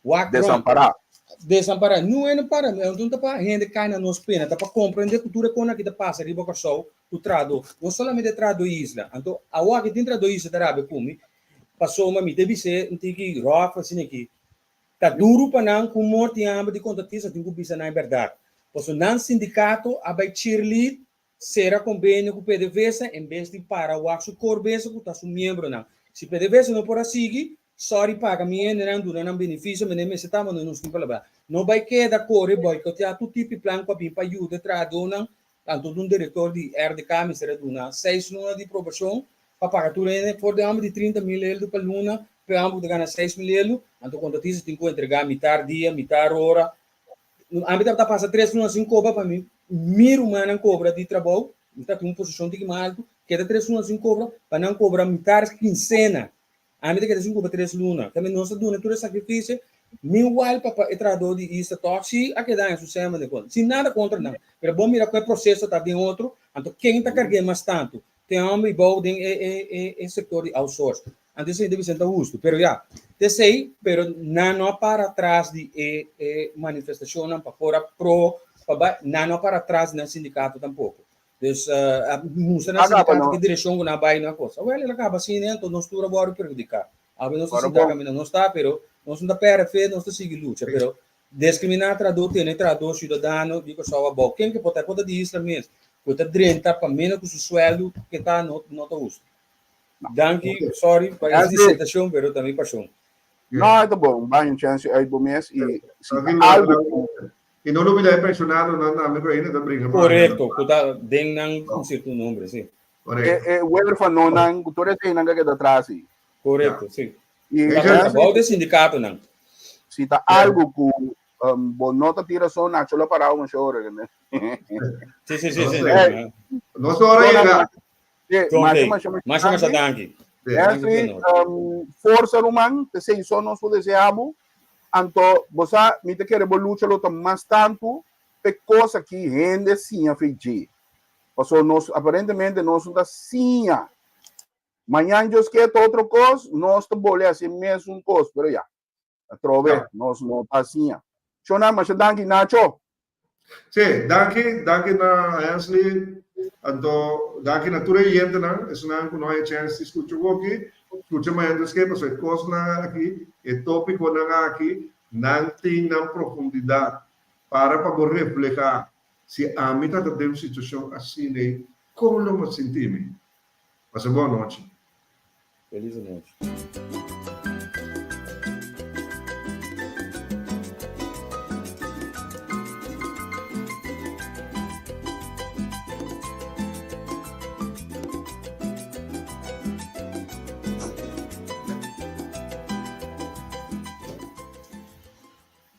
Wak rond. Desampará. Desampará. Nu e no para, no ta pa hende kai na nos pena, ta pa komprendé ku tur e kosnan aki ta pasa riba Kòrsou ku trahadó. No solamente trahadó isla. Anto awor aki tin trahadó isla ta rabia ku mi, pasobra mi ta bis'é un tiki ròf asina aki. Ta duru pa nan ku mor tin hamber di kontratista tin ku bisa nan e bèrdat. Pasobra nan sindikato a bai cheerlead Sera kombenio ku PDVSA en bes di para wak su korbesa ku ta su miembronan. Si PDVSA no por a sigui, sorry paga mi hendenan, duna nan benefisio, mene mester ta manda nos tin palabra. No bai keda kore boikoteá tur tipo di plan ku a bin pa yuda e trahadónan, tanto un direktor di RDK mester a duna seis luna di probashon pa paga tur hende for di hòmber di 30,000 eldo pa luna, p'e hòmber ku ta gana 6,000 eldo, anto kontratista tin ku entregá mitar dia, mitar ora, Ami tabata pasa tres luna sin cobra pa mi mi rumannan cobra di trabou, mi ta tin un posicion tiki mas alto, keda tres luna sin cobra pa nan cobra mitar quincena. Ami ta keda sin cobra tres luna. Tambe nos ta duna tur e sacrificio, meanwhile pa pa e trahador di Isla toch si a keda haña su sema den contra. Sin nada contra nan, pero bo mira cu e proceso ta den otro, anto ken ta cargu'e mas tanto? Ten homber y bou den e e e sector di outsource. Anto esei ta bisa ta hustu. Pero ya, ta esei, pero nan no a para tras di e e manifestashonnan pa por a pro, pa bai, nan no a para tras di nan sindikato tampoko. Dus a mustra nan sindikato ki direkshon ku nan a bai nan kos. Awel, el a kaba asina, anto nos tur a wòrdu perhudiká. Awe nos ta sinta kaminda nos ta, pero nos no ta pèrdè fe, nos ta sigui lucha. Pero diskriminá trahadó, tene trahadó siudadano di Kòrsou abou, ken ke por ta? E por ta di isla mes, ku ta drenta pa ménos ku su suèldu ke ta, no no ta hustu. Danki, sorry pa e disertacion, pero ta mi pasion. No, ta bon. Bay un chance uit bo mes y si ta algo cu. Y no lubida e pensionadonan tambe cu ainda ta bringa pa. Correcto, cu ta den nan un cierto nombre, si. Correcto. E huerfanonan, cu tur eseinan cu a keda atras si. Correcto, si. Y ta trabou de sindicatonan. Si ta algo cu bo no ta tira son, Nacho lo para un ora. Si, si, si. Nos ora yega. Masha, masha, masha, masha danki. Henry, forsa ruman, p'esei so nos por desea bo. Anto, bo sa, mi ta kere bo lucha lo ta mas tantu p'e kos aki hende siña fe dje. Pasobra nos, aparentemente nos no ta siña. Mañan Dios ke ta otro kos, nos ta bole hasi e mesun kos, pero ya. Atrobe, nos no ta siña. Shona, masha danki, Nacho. Sí, danki, danki na Hensley, anto danki na tur e oyentenan, esunnan ku no haya chèns di skucha woki, skucha mañana Dios ke, pasobra e kosnan aki, e tópikonan aki, nan tin nan profundidat para pa bo reflehá, si ami ta ta den un situashon asin'ei, kon lo mi a sinti mi? Pasa bon anochi. Feliz anochi.